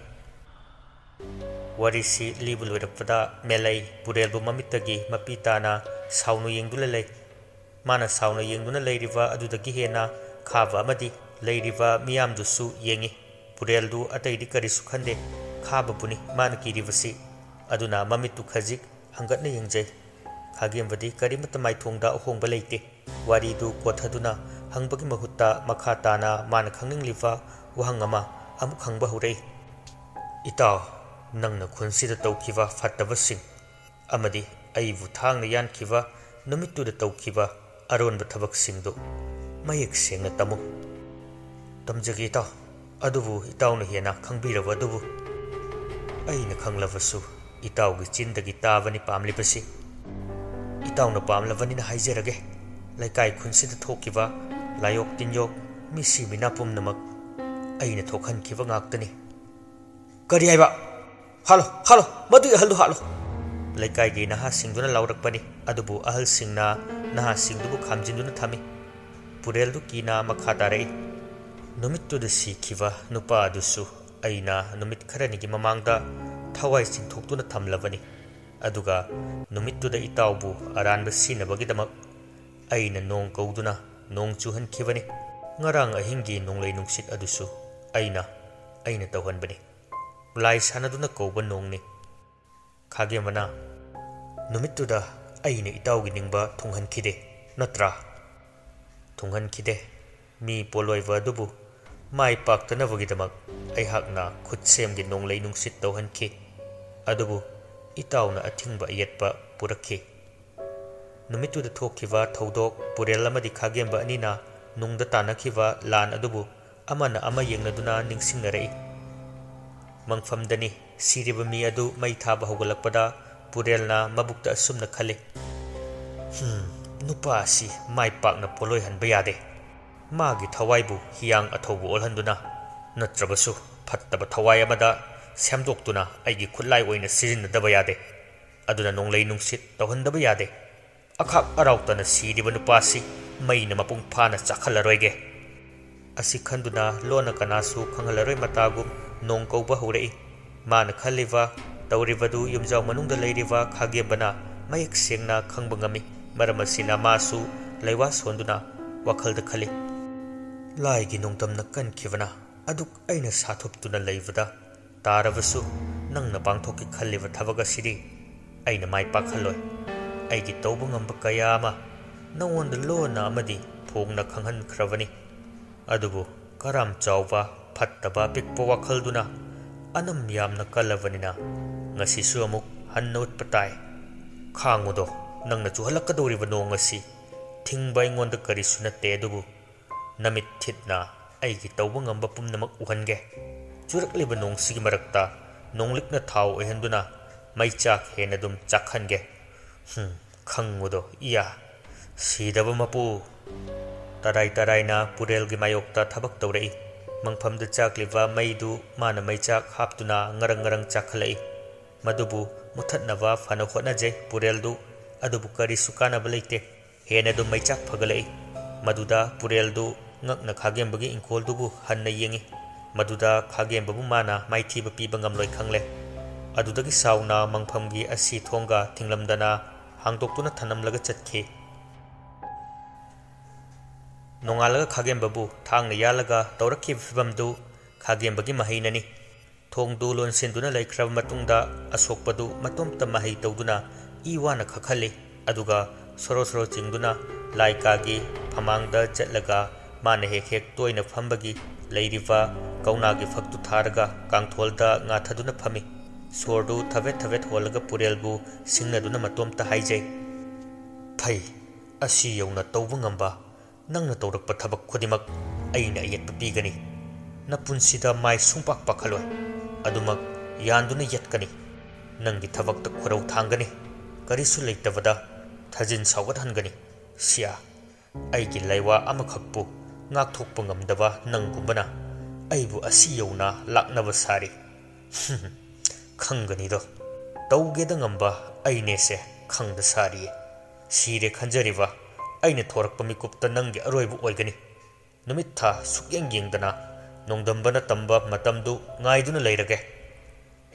ꯋꯥꯔꯤꯁꯤ ꯂꯤꯕ ꯂꯣꯏꯔꯛꯄꯗ ꯃꯦꯂꯩ ꯄꯨꯔꯦꯜꯕꯨ ꯃꯃꯤꯠꯇꯒꯤ ꯃꯄꯤ ꯇꯥꯅ ꯁꯥꯎꯅ ꯌꯦꯡꯗꯨꯅ ꯂꯩ꯫ ꯃꯥꯅ ꯁꯥꯎꯅ ꯌꯦꯡꯗꯨꯅ ꯂꯩꯔꯤꯕ ꯑꯗꯨꯗꯒꯤ ꯍꯦꯟꯅ ꯈꯥꯕ ꯑꯃꯗꯤ ꯂꯩꯔꯤꯕ ꯃꯤꯌꯥꯝꯗꯨꯁꯨ ꯌꯦꯡꯏ꯫ ꯄꯨꯔꯦꯜꯗꯨ ꯑꯇꯩꯗꯤ ꯀꯔꯤꯁꯨ ꯈꯟꯗꯦ, ꯈꯥꯕꯕꯨꯅꯤ ꯃꯥꯅ ꯀꯤꯔꯤꯕꯁꯤ꯫ ꯑꯗꯨꯅ ꯃꯃꯤꯠꯇꯨ ꯈꯖꯤꯛ ꯍꯪꯒꯠꯅ ꯌꯦꯡꯖꯩ꯫ ꯈꯥꯒꯦꯝꯕꯗꯤ ꯀꯔꯤꯃꯠꯇ ꯃꯥꯏꯊꯣꯡꯗ ꯑꯍꯣꯡꯕ ꯂꯩꯇꯦ꯫ ꯋꯥꯔꯤꯗꯨ ꯀꯣꯊꯗꯨꯅ ꯍꯪꯕꯒꯤ ꯃꯍꯨꯠꯇ ꯃꯈꯥ ꯇꯥꯅ ꯃꯥꯅ ꯈꯪꯅꯤꯡꯂꯤꯕ ꯋꯥꯍꯪ ꯑꯃ ꯑꯃꯨꯛ ꯍꯪꯕ ꯍꯧꯔꯛꯏ꯫ "ꯏꯇꯥꯎ, ꯅꯪꯅ ꯈꯨꯟꯁꯤꯗ ꯇꯧꯈꯤꯕ ꯐꯠꯇꯕꯁꯤꯡ ꯑꯃꯗꯤ ꯑꯩꯕꯨ ꯊꯥꯡꯅ ꯌꯥꯟꯈꯤꯕ ꯅꯨꯃꯤꯠꯇꯨꯗ ꯇꯧꯈꯤꯕ ꯑꯔꯣꯟꯕ ꯊꯕꯛꯁꯤꯡꯗꯨ ꯃꯌꯦꯛ ꯁꯦꯡꯅ ꯇꯝꯃꯨ꯫" "ꯇꯝꯖꯒꯦ ꯏꯇꯥꯎ, ꯑꯗꯨꯕꯨ ꯏꯇꯥꯎꯅ ꯍꯦꯟꯅ ꯈꯪꯕꯤꯔꯕ ꯑꯗꯨꯕꯨ꯫" "ꯑꯩꯅ ꯈꯪꯂꯕꯁꯨ ꯏꯇꯥꯎꯒꯤ ꯆꯤꯟꯗꯒꯤ ꯇꯥꯕꯅꯤ ꯄꯥꯝꯂꯤꯕꯁꯤ꯫ ꯏꯇꯥꯎꯅ ꯄꯥꯝꯂꯕꯅꯤꯅ ꯍꯥꯏꯖꯔꯒꯦ꯫ ꯂꯩꯀꯥꯏ ꯈꯨꯟꯁꯤꯗ ꯊꯣꯛꯈꯤꯕ ꯂꯥꯏꯌꯣꯛ ꯇꯤꯟꯌꯣꯛ, ꯃꯤꯁꯤ ꯃꯤꯅꯥ ꯄꯨꯝꯅꯃꯛ ꯑꯩꯅ ꯊꯣꯛꯍꯟꯈꯤꯕ ꯉꯥꯛꯇꯅꯤ꯫" "ꯀꯔꯤ ꯍꯥꯏꯕ? ꯍꯥꯠꯂꯣ, ꯍꯥꯠꯂꯣ, ꯃꯗꯨꯒꯤ ꯑꯍꯜꯗꯨ ꯍꯥꯠꯂꯣ!" ꯂꯩꯀꯥꯏꯒꯤ ꯅꯍꯥꯁꯤꯡꯗꯨꯅ ꯂꯥꯎꯔꯛꯄꯅꯤ꯫ ꯑꯗꯨꯕꯨ ꯑꯍꯜꯁꯤꯡꯅ ꯅꯍꯥꯁꯤꯡꯗꯨꯕꯨ ꯈꯥꯝꯖꯤꯟꯗꯨꯅ ꯊꯝꯃꯤ꯫ ꯄꯨꯔꯦꯜꯗꯨ ꯀꯤꯅ ꯃꯈꯥ ꯇꯥꯔꯛꯏ꯫ ꯅꯨꯃꯤꯠꯇꯨꯗ ꯁꯤꯈꯤꯕ ꯅꯨꯄꯥ ꯑꯗꯨꯁꯨ ꯑꯩꯅ ꯅꯨꯃꯤꯠ ꯈꯔꯅꯤꯒꯤ ꯃꯃꯥꯡꯗ ꯊꯋꯥꯏ ꯆꯤꯡꯊꯣꯛꯇꯨꯅ ꯊꯝꯂꯕꯅꯤ꯫ ꯑꯗꯨꯒ ꯅꯨꯃꯤꯠꯇꯨꯗ ꯏꯇꯥꯎꯕꯨ ꯑꯔꯥꯟꯕ ꯁꯤꯅꯕꯒꯤꯗꯃꯛ ꯑꯩꯅ ꯅꯣꯡ ꯀꯧꯗꯨꯅ ꯅꯣꯡ ꯆꯨꯍꯟꯈꯤꯕꯅꯤ꯫ ꯉꯔꯥꯡ ꯑꯍꯤꯡꯒꯤ ꯅꯣꯡꯂꯩ ꯅꯨꯡꯁꯤꯠ ꯑꯗꯨꯁꯨ ꯑꯩꯅ, ꯑꯩꯅ ꯇꯧꯍꯟꯕꯅꯤ꯫ ꯂꯥꯏ ꯁꯥꯟꯅꯗꯨꯅ ꯀꯧꯕ ꯅꯣꯡꯅꯤ꯫ ꯈꯥꯒꯦꯝꯕꯅ, "ꯅꯨꯃꯤꯠꯇꯨꯗ ꯑꯩꯅ ꯏꯇꯥꯎꯒꯤ ꯅꯤꯡꯕ ꯊꯨꯡꯍꯟꯈꯤꯗꯦ, ꯅꯠꯇ꯭ꯔꯥ?" "ꯊꯨꯡꯍꯟꯈꯤꯗꯦ꯫ ꯃꯤ ꯄꯣꯂꯣꯏꯕ ꯑꯗꯨꯕꯨ ꯃꯥꯏ ꯄꯥꯛꯇꯅꯕꯒꯤꯗꯃꯛ ꯑꯩꯍꯥꯛꯅ ꯈꯨꯠꯁꯦꯝꯒꯤ ꯅꯣꯡꯂꯩ ꯅꯨꯡꯁꯤꯠ ꯇꯧꯍꯟꯈꯤ꯫ ꯑꯗꯨꯕꯨ ꯏꯇꯥꯎꯅ ꯑꯊꯤꯡꯕ ꯑꯌꯦꯠꯄ ꯄꯨꯔꯛꯈꯤ꯫ ꯅꯨꯃꯤꯠꯇꯨꯗ ꯊꯣꯛꯈꯤꯕ ꯊꯧꯗꯣꯛ, ꯄꯨꯔꯦꯜ ꯑꯃꯗꯤ ꯈꯥꯒꯦꯝꯕ ꯑꯅꯤꯅ ꯅꯨꯡꯗ ꯇꯥꯟꯅꯈꯤꯕ ꯂꯥꯟ ꯑꯗꯨꯕꯨ ꯑꯃꯅ ꯑꯃ ꯌꯦꯡꯅꯗꯨꯅ ꯅꯤꯡꯁꯤꯡꯅꯔꯛꯏ꯫ ꯃꯪꯐꯝꯗꯅꯤ ꯁꯤꯔꯤꯕ ꯃꯤ ꯑꯗꯨ ꯃꯩ ꯊꯥꯕ ꯍꯧꯒꯠꯂꯛꯄꯗ ꯄꯨꯔꯦꯜꯅ ꯃꯕꯨꯛꯇ ꯑꯁꯨꯝꯅ ꯈꯜꯂꯤ, "ꯍꯝ, ꯅꯨꯄꯥ ꯑꯁꯤ ꯃꯥꯏ ꯄꯥꯛꯅ ꯄꯣꯂꯣꯏꯍꯟꯕ ꯌꯥꯗꯦ꯫ ꯃꯥꯒꯤ ꯊꯋꯥꯏꯕꯨ ꯍꯤꯌꯥꯡ ꯑꯊꯧꯕ ꯑꯣꯜꯍꯟꯗꯨꯅ, ꯅꯠꯇ꯭ꯔꯕꯁꯨ ꯐꯠꯇꯕ ꯊꯋꯥꯏ ꯑꯃꯗ ꯁꯦꯝꯗꯣꯛꯇꯨꯅ ꯑꯩꯒꯤ ꯈꯨꯠꯂꯥꯏ ꯑꯣꯏꯅ ꯁꯤꯖꯤꯟꯅꯗꯕ ꯌꯥꯗꯦ꯫ ꯑꯗꯨꯅ ꯅꯣꯡꯂꯩ ꯅꯨꯡꯁꯤꯠ ꯇꯧꯍꯟꯗꯕ ꯌꯥꯗꯦ꯫ ꯑꯈꯥꯛ ꯑꯔꯥꯎꯇꯅ ꯁꯤꯔꯤꯕ ꯅꯨꯄꯥꯁꯤ ꯃꯩꯅ ꯃꯄꯨꯡ ꯐꯥꯅ ꯆꯥꯛꯍꯜꯂꯔꯣꯏꯒꯦ꯫" ꯑꯁꯤ ꯈꯟꯗꯨꯅ ꯂꯣꯟꯅ ꯀꯅꯥꯁꯨ ꯈꯪꯍꯜꯂꯔꯣꯏ ꯃꯇꯥꯒꯨꯝ ꯅꯣꯡ ꯀꯧꯕ ꯍꯧꯔꯛꯏ꯫ ꯃꯥꯅ ꯈꯜꯂꯤꯕ, ꯇꯧꯔꯤꯕꯗꯨ ꯌꯨꯝꯖꯥꯎ ꯃꯅꯨꯡꯗ ꯂꯩꯔꯤꯕ ꯈꯥꯒꯦꯝꯕꯅ ꯃꯌꯦꯛ ꯁꯦꯡꯅ ꯈꯪꯕ ꯉꯝꯃꯤ꯫ ꯃꯔꯝ ꯑꯁꯤꯅ ꯃꯥꯁꯨ ꯂꯩꯋꯥ ꯁꯣꯟꯗꯨꯅ ꯋꯥꯈꯜꯗ ꯈꯜꯂꯤ, "ꯂꯥꯏꯒꯤ ꯅꯣꯡꯗꯝꯅ ꯀꯟꯈꯤꯕꯅ ꯑꯗꯨꯛ ꯑꯩꯅ ꯁꯥꯊꯨꯞꯇꯨꯅ ꯂꯩꯕꯗ ꯇꯥꯔꯕꯁꯨ, ꯅꯪꯅ ꯄꯥꯡꯊꯣꯛꯀꯦ ꯈꯜꯂꯤꯕ ꯊꯕꯛ ꯑꯁꯤꯗꯤ ꯑꯩꯅ ꯃꯥꯏ ꯄꯥꯛꯍꯜꯂꯣꯏ꯫ ꯑꯩꯒꯤ ꯇꯧꯕ ꯉꯝꯕ ꯀꯌꯥ ꯑꯃ ꯅꯉꯣꯟꯗ ꯂꯣꯟꯅ ꯑꯃꯗꯤ ꯐꯣꯡꯅ ꯈꯪꯍꯟꯈ꯭ꯔꯕꯅꯤ꯫ ꯑꯗꯨꯕꯨ ꯀꯔꯥꯝ ꯆꯥꯎꯕ ꯐꯠꯇꯕ ꯑꯄꯤꯛꯄ ꯋꯥꯈꯜꯗꯨꯅ ꯑꯅꯝ ꯌꯥꯝꯅ ꯀꯜꯂꯕꯅꯤꯅ ꯉꯁꯤꯁꯨ ꯑꯃꯨꯛ ꯍꯟꯅ ꯎꯠꯄ ꯇꯥꯏ꯫ ꯈꯥꯡꯉꯨꯗꯣ, ꯅꯪꯅ ꯆꯨꯍꯜꯂꯛꯀꯗꯧꯔꯤꯕ ꯅꯣꯡ ꯑꯁꯤ ꯊꯤꯡꯕ ꯑꯩꯉꯣꯟꯗ ꯀꯔꯤꯁꯨ ꯅꯠꯇꯦ, ꯑꯗꯨꯕꯨ ꯅꯃꯤꯠ ꯊꯤꯠꯅ ꯑꯩꯒꯤ ꯇꯧꯕ ꯉꯝꯕ ꯄꯨꯝꯅꯃꯛ ꯎꯍꯟꯒꯦ꯫ ꯆꯨꯔꯛꯂꯤꯕ ꯅꯣꯡꯁꯤꯒꯤ ꯃꯔꯛꯇ ꯅꯣꯡꯂꯤꯛꯅ ꯊꯥꯎ ꯑꯣꯏꯍꯟꯗꯨꯅ ꯃꯩꯆꯥꯛ ꯍꯦꯟꯅ ꯑꯗꯨꯝ ꯆꯥꯛꯍꯟꯒꯦ꯫ ꯍꯨꯝ, ꯈꯪꯉꯨꯗꯣ, ꯏꯌꯥ, ꯁꯤꯗꯕ ꯃꯄꯨ!" ꯇꯔꯥꯏ ꯇꯔꯥꯏꯅ ꯄꯨꯔꯦꯜꯒꯤ ꯃꯥꯌꯣꯛꯇ ꯊꯕꯛ ꯇꯧꯔꯛꯏ꯫ ꯃꯪꯐꯝꯗ ꯆꯥꯛꯂꯤꯕ ꯃꯩꯗꯨ ꯃꯥꯅ ꯃꯩꯆꯥꯛ ꯍꯥꯞꯇꯨꯅ ꯉꯔꯪ ꯉꯔꯪ ꯆꯥꯛꯈꯠꯂꯛꯏ꯫ ꯃꯗꯨꯕꯨ ꯃꯨꯊꯠꯅꯕ ꯐꯅ ꯍꯣꯠꯅꯖꯩ ꯄꯨꯔꯦꯜꯗꯨ, ꯑꯗꯨꯕꯨ ꯀꯔꯤꯁꯨ ꯀꯥꯟꯅꯕ ꯂꯩꯇꯦ꯫ ꯍꯦꯟꯅ ꯑꯗꯨꯝ ꯃꯩꯆꯥꯛ ꯐꯒꯠꯂꯛꯏ꯫ ꯃꯗꯨꯗ ꯄꯨꯔꯦꯜꯗꯨ ꯉꯛꯅ ꯈꯥꯒꯦꯝꯕꯒꯤ ꯏꯪꯈꯣꯜꯗꯨꯕꯨ ꯍꯟꯅ ꯌꯦꯡꯏ꯫ ꯃꯗꯨꯗ ꯈꯥꯒꯦꯝꯕꯕꯨ ꯃꯥꯅ ꯃꯥꯏꯊꯤꯕ ꯄꯤꯕ ꯉꯝꯂꯣꯏ ꯈꯪꯂꯦ꯫ ꯑꯗꯨꯗꯒꯤ ꯁꯥꯎꯅ ꯃꯪꯐꯝꯒꯤ ꯑꯁꯤ ꯊꯣꯡꯒ ꯊꯤꯡꯂꯝꯗꯅ ꯍꯥꯡꯗꯣꯛꯇꯨꯅ ꯊꯅꯝꯂꯒ ꯆꯠꯈꯤ꯫ ꯅꯣꯡꯉꯥꯜꯂꯒ ꯈꯥꯒꯦꯝꯕꯕꯨ ꯊꯥꯡꯅ ꯌꯥꯜꯂꯒ ꯇꯧꯔꯛꯈꯤꯕ ꯐꯤꯕꯝꯗꯨ ꯈꯥꯒꯦꯝꯕꯒꯤ ꯃꯍꯩꯅꯅꯤ꯫ ꯊꯣꯡꯗꯨ ꯂꯣꯟꯁꯤꯟꯗꯨꯅ ꯂꯩꯈ꯭ꯔꯕ ꯃꯇꯨꯡꯗ ꯑꯁꯣꯛꯄꯗꯨ ꯃꯇꯣꯝꯇ ꯃꯍꯩ ꯇꯧꯗꯨꯅ ꯏ ꯋꯥꯅ ꯀꯛꯍꯜꯂꯤ꯫ ꯑꯗꯨꯒ ꯁꯣꯔꯣ ꯁꯣꯔꯣ ꯆꯤꯡꯗꯨꯅ ꯂꯥꯏ ꯀꯥꯒꯤ ꯐꯃꯥꯡꯗ ꯆꯠꯂꯒ ꯃꯥꯅ ꯍꯦꯛ ꯍꯦꯛ ꯇꯣꯏꯅ ꯐꯝꯕꯒꯤ ꯂꯩꯔꯤꯕ ꯀꯧꯅꯥꯒꯤ ꯐꯛꯇꯨ ꯊꯥꯔꯒ ꯀꯥꯡꯊꯣꯜꯗ ꯉꯥꯊꯗꯨꯅ ꯐꯝꯃꯤ꯫ ꯁꯣꯔꯗꯨ ꯊꯕꯦꯠ ꯊꯕꯦꯠ ꯍꯣꯜꯂꯒ ꯄꯨꯔꯦꯜꯕꯨ ꯁꯤꯡꯅꯗꯨꯅ ꯃꯇꯣꯝꯇ ꯍꯥꯏꯖꯩ, "ꯐꯩ, ꯑꯁꯤ ꯌꯧꯅ ꯇꯧꯕ ꯉꯝꯕ ꯅꯪꯅ ꯇꯧꯔꯛꯄ ꯊꯕꯛ ꯈꯨꯗꯤꯡꯃꯛ ꯑꯩꯅ ꯑꯌꯦꯠꯄ ꯄꯤꯒꯅꯤ꯫ ꯅꯄꯨꯟꯁꯤꯗ ꯃꯥꯏ ꯁꯨꯡꯄꯥꯛ ꯄꯥꯛꯍꯜꯂꯣꯏ꯫ ꯑꯗꯨꯃꯛ ꯌꯥꯟꯗꯨꯅ ꯌꯦꯠꯀꯅꯤ꯫ ꯅꯪꯒꯤ ꯊꯕꯛꯇ ꯈꯨꯔꯧ ꯊꯥꯡꯒꯅꯤ꯫ ꯀꯔꯤꯁꯨ ꯂꯩꯇꯕꯗ ꯊꯥꯖꯤꯟ ꯁꯥꯎꯒꯠꯍꯟꯒꯅꯤ꯫ ꯁꯤꯌꯥ, ꯑꯩꯒꯤ ꯂꯩꯋꯥ ꯑꯃꯈꯛꯄꯨ ꯉꯥꯛꯊꯣꯛꯄ ꯉꯝꯗꯕ ꯅꯪꯒꯨꯝꯕꯅ ꯑꯩꯕꯨ ꯑꯁꯤ ꯌꯧꯅ ꯂꯥꯛꯅꯕ ꯁꯥꯔꯤ꯫ ꯈꯪꯒꯅꯤꯗꯣ, ꯇꯧꯒꯦꯗ ꯉꯝꯕ ꯑꯩꯅꯦꯁꯦ ꯈꯪꯗ ꯁꯥꯔꯤꯌꯦ꯫ ꯁꯤꯔꯦ ꯈꯟꯖꯔꯤꯕ ꯑꯩꯅ ꯊꯣꯔꯛꯄ ꯃꯤꯀꯨꯞꯇ ꯅꯪꯒꯤ ꯑꯔꯣꯏꯕ ꯑꯣꯏꯒꯅꯤ꯫ ꯅꯨꯃꯤꯠ ꯊꯥ ꯁꯨꯛꯌꯦꯡ ꯌꯦꯡꯗꯅ ꯅꯣꯡꯗꯝꯕꯅ ꯇꯝꯕ ꯃꯇꯝꯗꯨ ꯉꯥꯏꯗꯨꯅ ꯂꯩꯔꯒꯦ꯫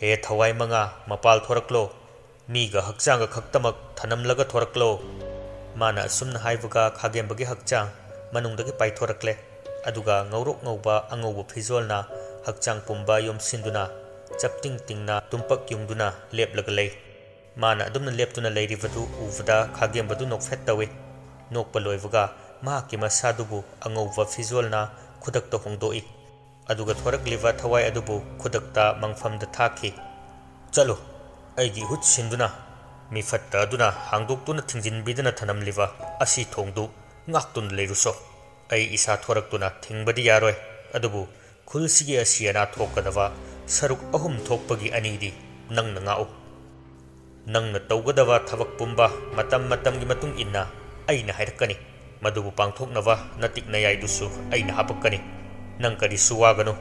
ꯍꯦ ꯊꯋꯥꯏ ꯃꯉꯥ, ꯃꯄꯥꯜ ꯊꯣꯔꯛꯂꯣ꯫ ꯃꯤꯒ ꯍꯛꯆꯥꯡꯒ ꯈꯛꯇꯃꯛ ꯊꯅꯝꯂꯒ ꯊꯣꯔꯛꯂꯣ꯫" ꯃꯥꯅ ꯑꯁꯨꯝꯅ ꯍꯥꯏꯕꯒ ꯈꯥꯒꯦꯝꯕꯒꯤ ꯍꯛꯆꯥꯡ ꯃꯅꯨꯡꯗꯒꯤ ꯄꯥꯏꯊꯣꯔꯛꯂꯦ꯫ ꯑꯗꯨꯒ ꯉꯧꯔꯣꯛ ꯉꯧꯕ ꯑꯉꯧꯕ ꯐꯤꯖꯣꯜꯅ ꯍꯛꯆꯥꯡ ꯄꯨꯝꯕ ꯌꯣꯝꯁꯤꯟꯗꯨꯅ ꯆꯞꯇꯤꯡ ꯇꯤꯡꯅ ꯇꯨꯝꯄꯛ ꯌꯨꯡꯗꯨꯅ ꯂꯦꯞꯂꯒ ꯂꯩ꯫ ꯃꯥꯅ ꯑꯗꯨꯝꯅ ꯂꯦꯞꯇꯨꯅ ꯂꯩꯔꯤꯕꯗꯨ ꯎꯕꯗ ꯈꯥꯒꯦꯝꯕꯗꯨ ꯅꯣꯛꯐꯦꯠ ꯇꯧꯏ꯫ ꯅꯣꯛꯄ ꯂꯣꯏꯕꯒ ꯃꯍꯥꯛꯀꯤ ꯃꯁꯥꯗꯨꯕꯨ ꯑꯉꯧꯕ ꯐꯤꯖꯣꯜꯅ ꯈꯨꯗꯛꯇ ꯍꯣꯡꯗꯣꯛꯏ꯫ ꯑꯗꯨꯒ ꯊꯣꯔꯛꯂꯤꯕ ꯊꯋꯥꯏ ꯑꯗꯨꯕꯨ ꯈꯨꯗꯛꯇ ꯃꯪꯐꯝꯗ ꯊꯥꯈꯤ꯫ "ꯆꯠꯂꯨ, ꯑꯩꯒꯤ ꯏꯍꯨꯠ ꯁꯤꯟꯗꯨꯅ ꯃꯤꯐꯠꯇ ꯑꯗꯨꯅ ꯍꯥꯡꯗꯣꯛꯇꯨꯅ ꯊꯤꯡꯖꯤꯟꯕꯤꯗꯅ ꯊꯅꯝꯂꯤꯕ ꯑꯁꯤ ꯊꯣꯡꯗꯨ ꯉꯥꯛꯇꯨꯅ ꯂꯩꯔꯨꯁꯣ꯫ ꯑꯩ ꯏꯁꯥ ꯊꯣꯔꯛꯇꯨꯅ ꯊꯤꯡꯕꯗꯤ ꯌꯥꯔꯣꯏ, ꯑꯗꯨꯕꯨ ꯈꯨꯜꯁꯤꯒꯤ ꯑꯁꯤ ꯑꯅꯥ ꯊꯣꯛꯀꯗꯕ ꯁꯔꯨꯛ ꯑꯍꯨꯝ ꯊꯣꯛꯄꯒꯤ ꯑꯅꯤꯗꯤ ꯅꯪꯅ ꯉꯥꯛꯎ꯫ ꯅꯪꯅ ꯇꯧꯒꯗꯕ ꯊꯕꯛ ꯄꯨꯝꯕ ꯃꯇꯝ ꯃꯇꯝꯒꯤ ꯃꯇꯨꯡ ꯏꯟꯅ ꯑꯩꯅ ꯍꯥꯏꯔꯛꯀꯅꯤ꯫ ꯃꯗꯨꯕꯨ ꯄꯥꯡꯊꯣꯛꯅꯕ ꯅꯇꯤꯛ ꯅꯌꯥꯏꯗꯨꯁꯨ ꯑꯩꯅ ꯍꯥꯄꯛꯀꯅꯤ꯫ ꯅꯪ ꯀꯔꯤꯁꯨ ꯋꯥꯒꯅꯨ꯫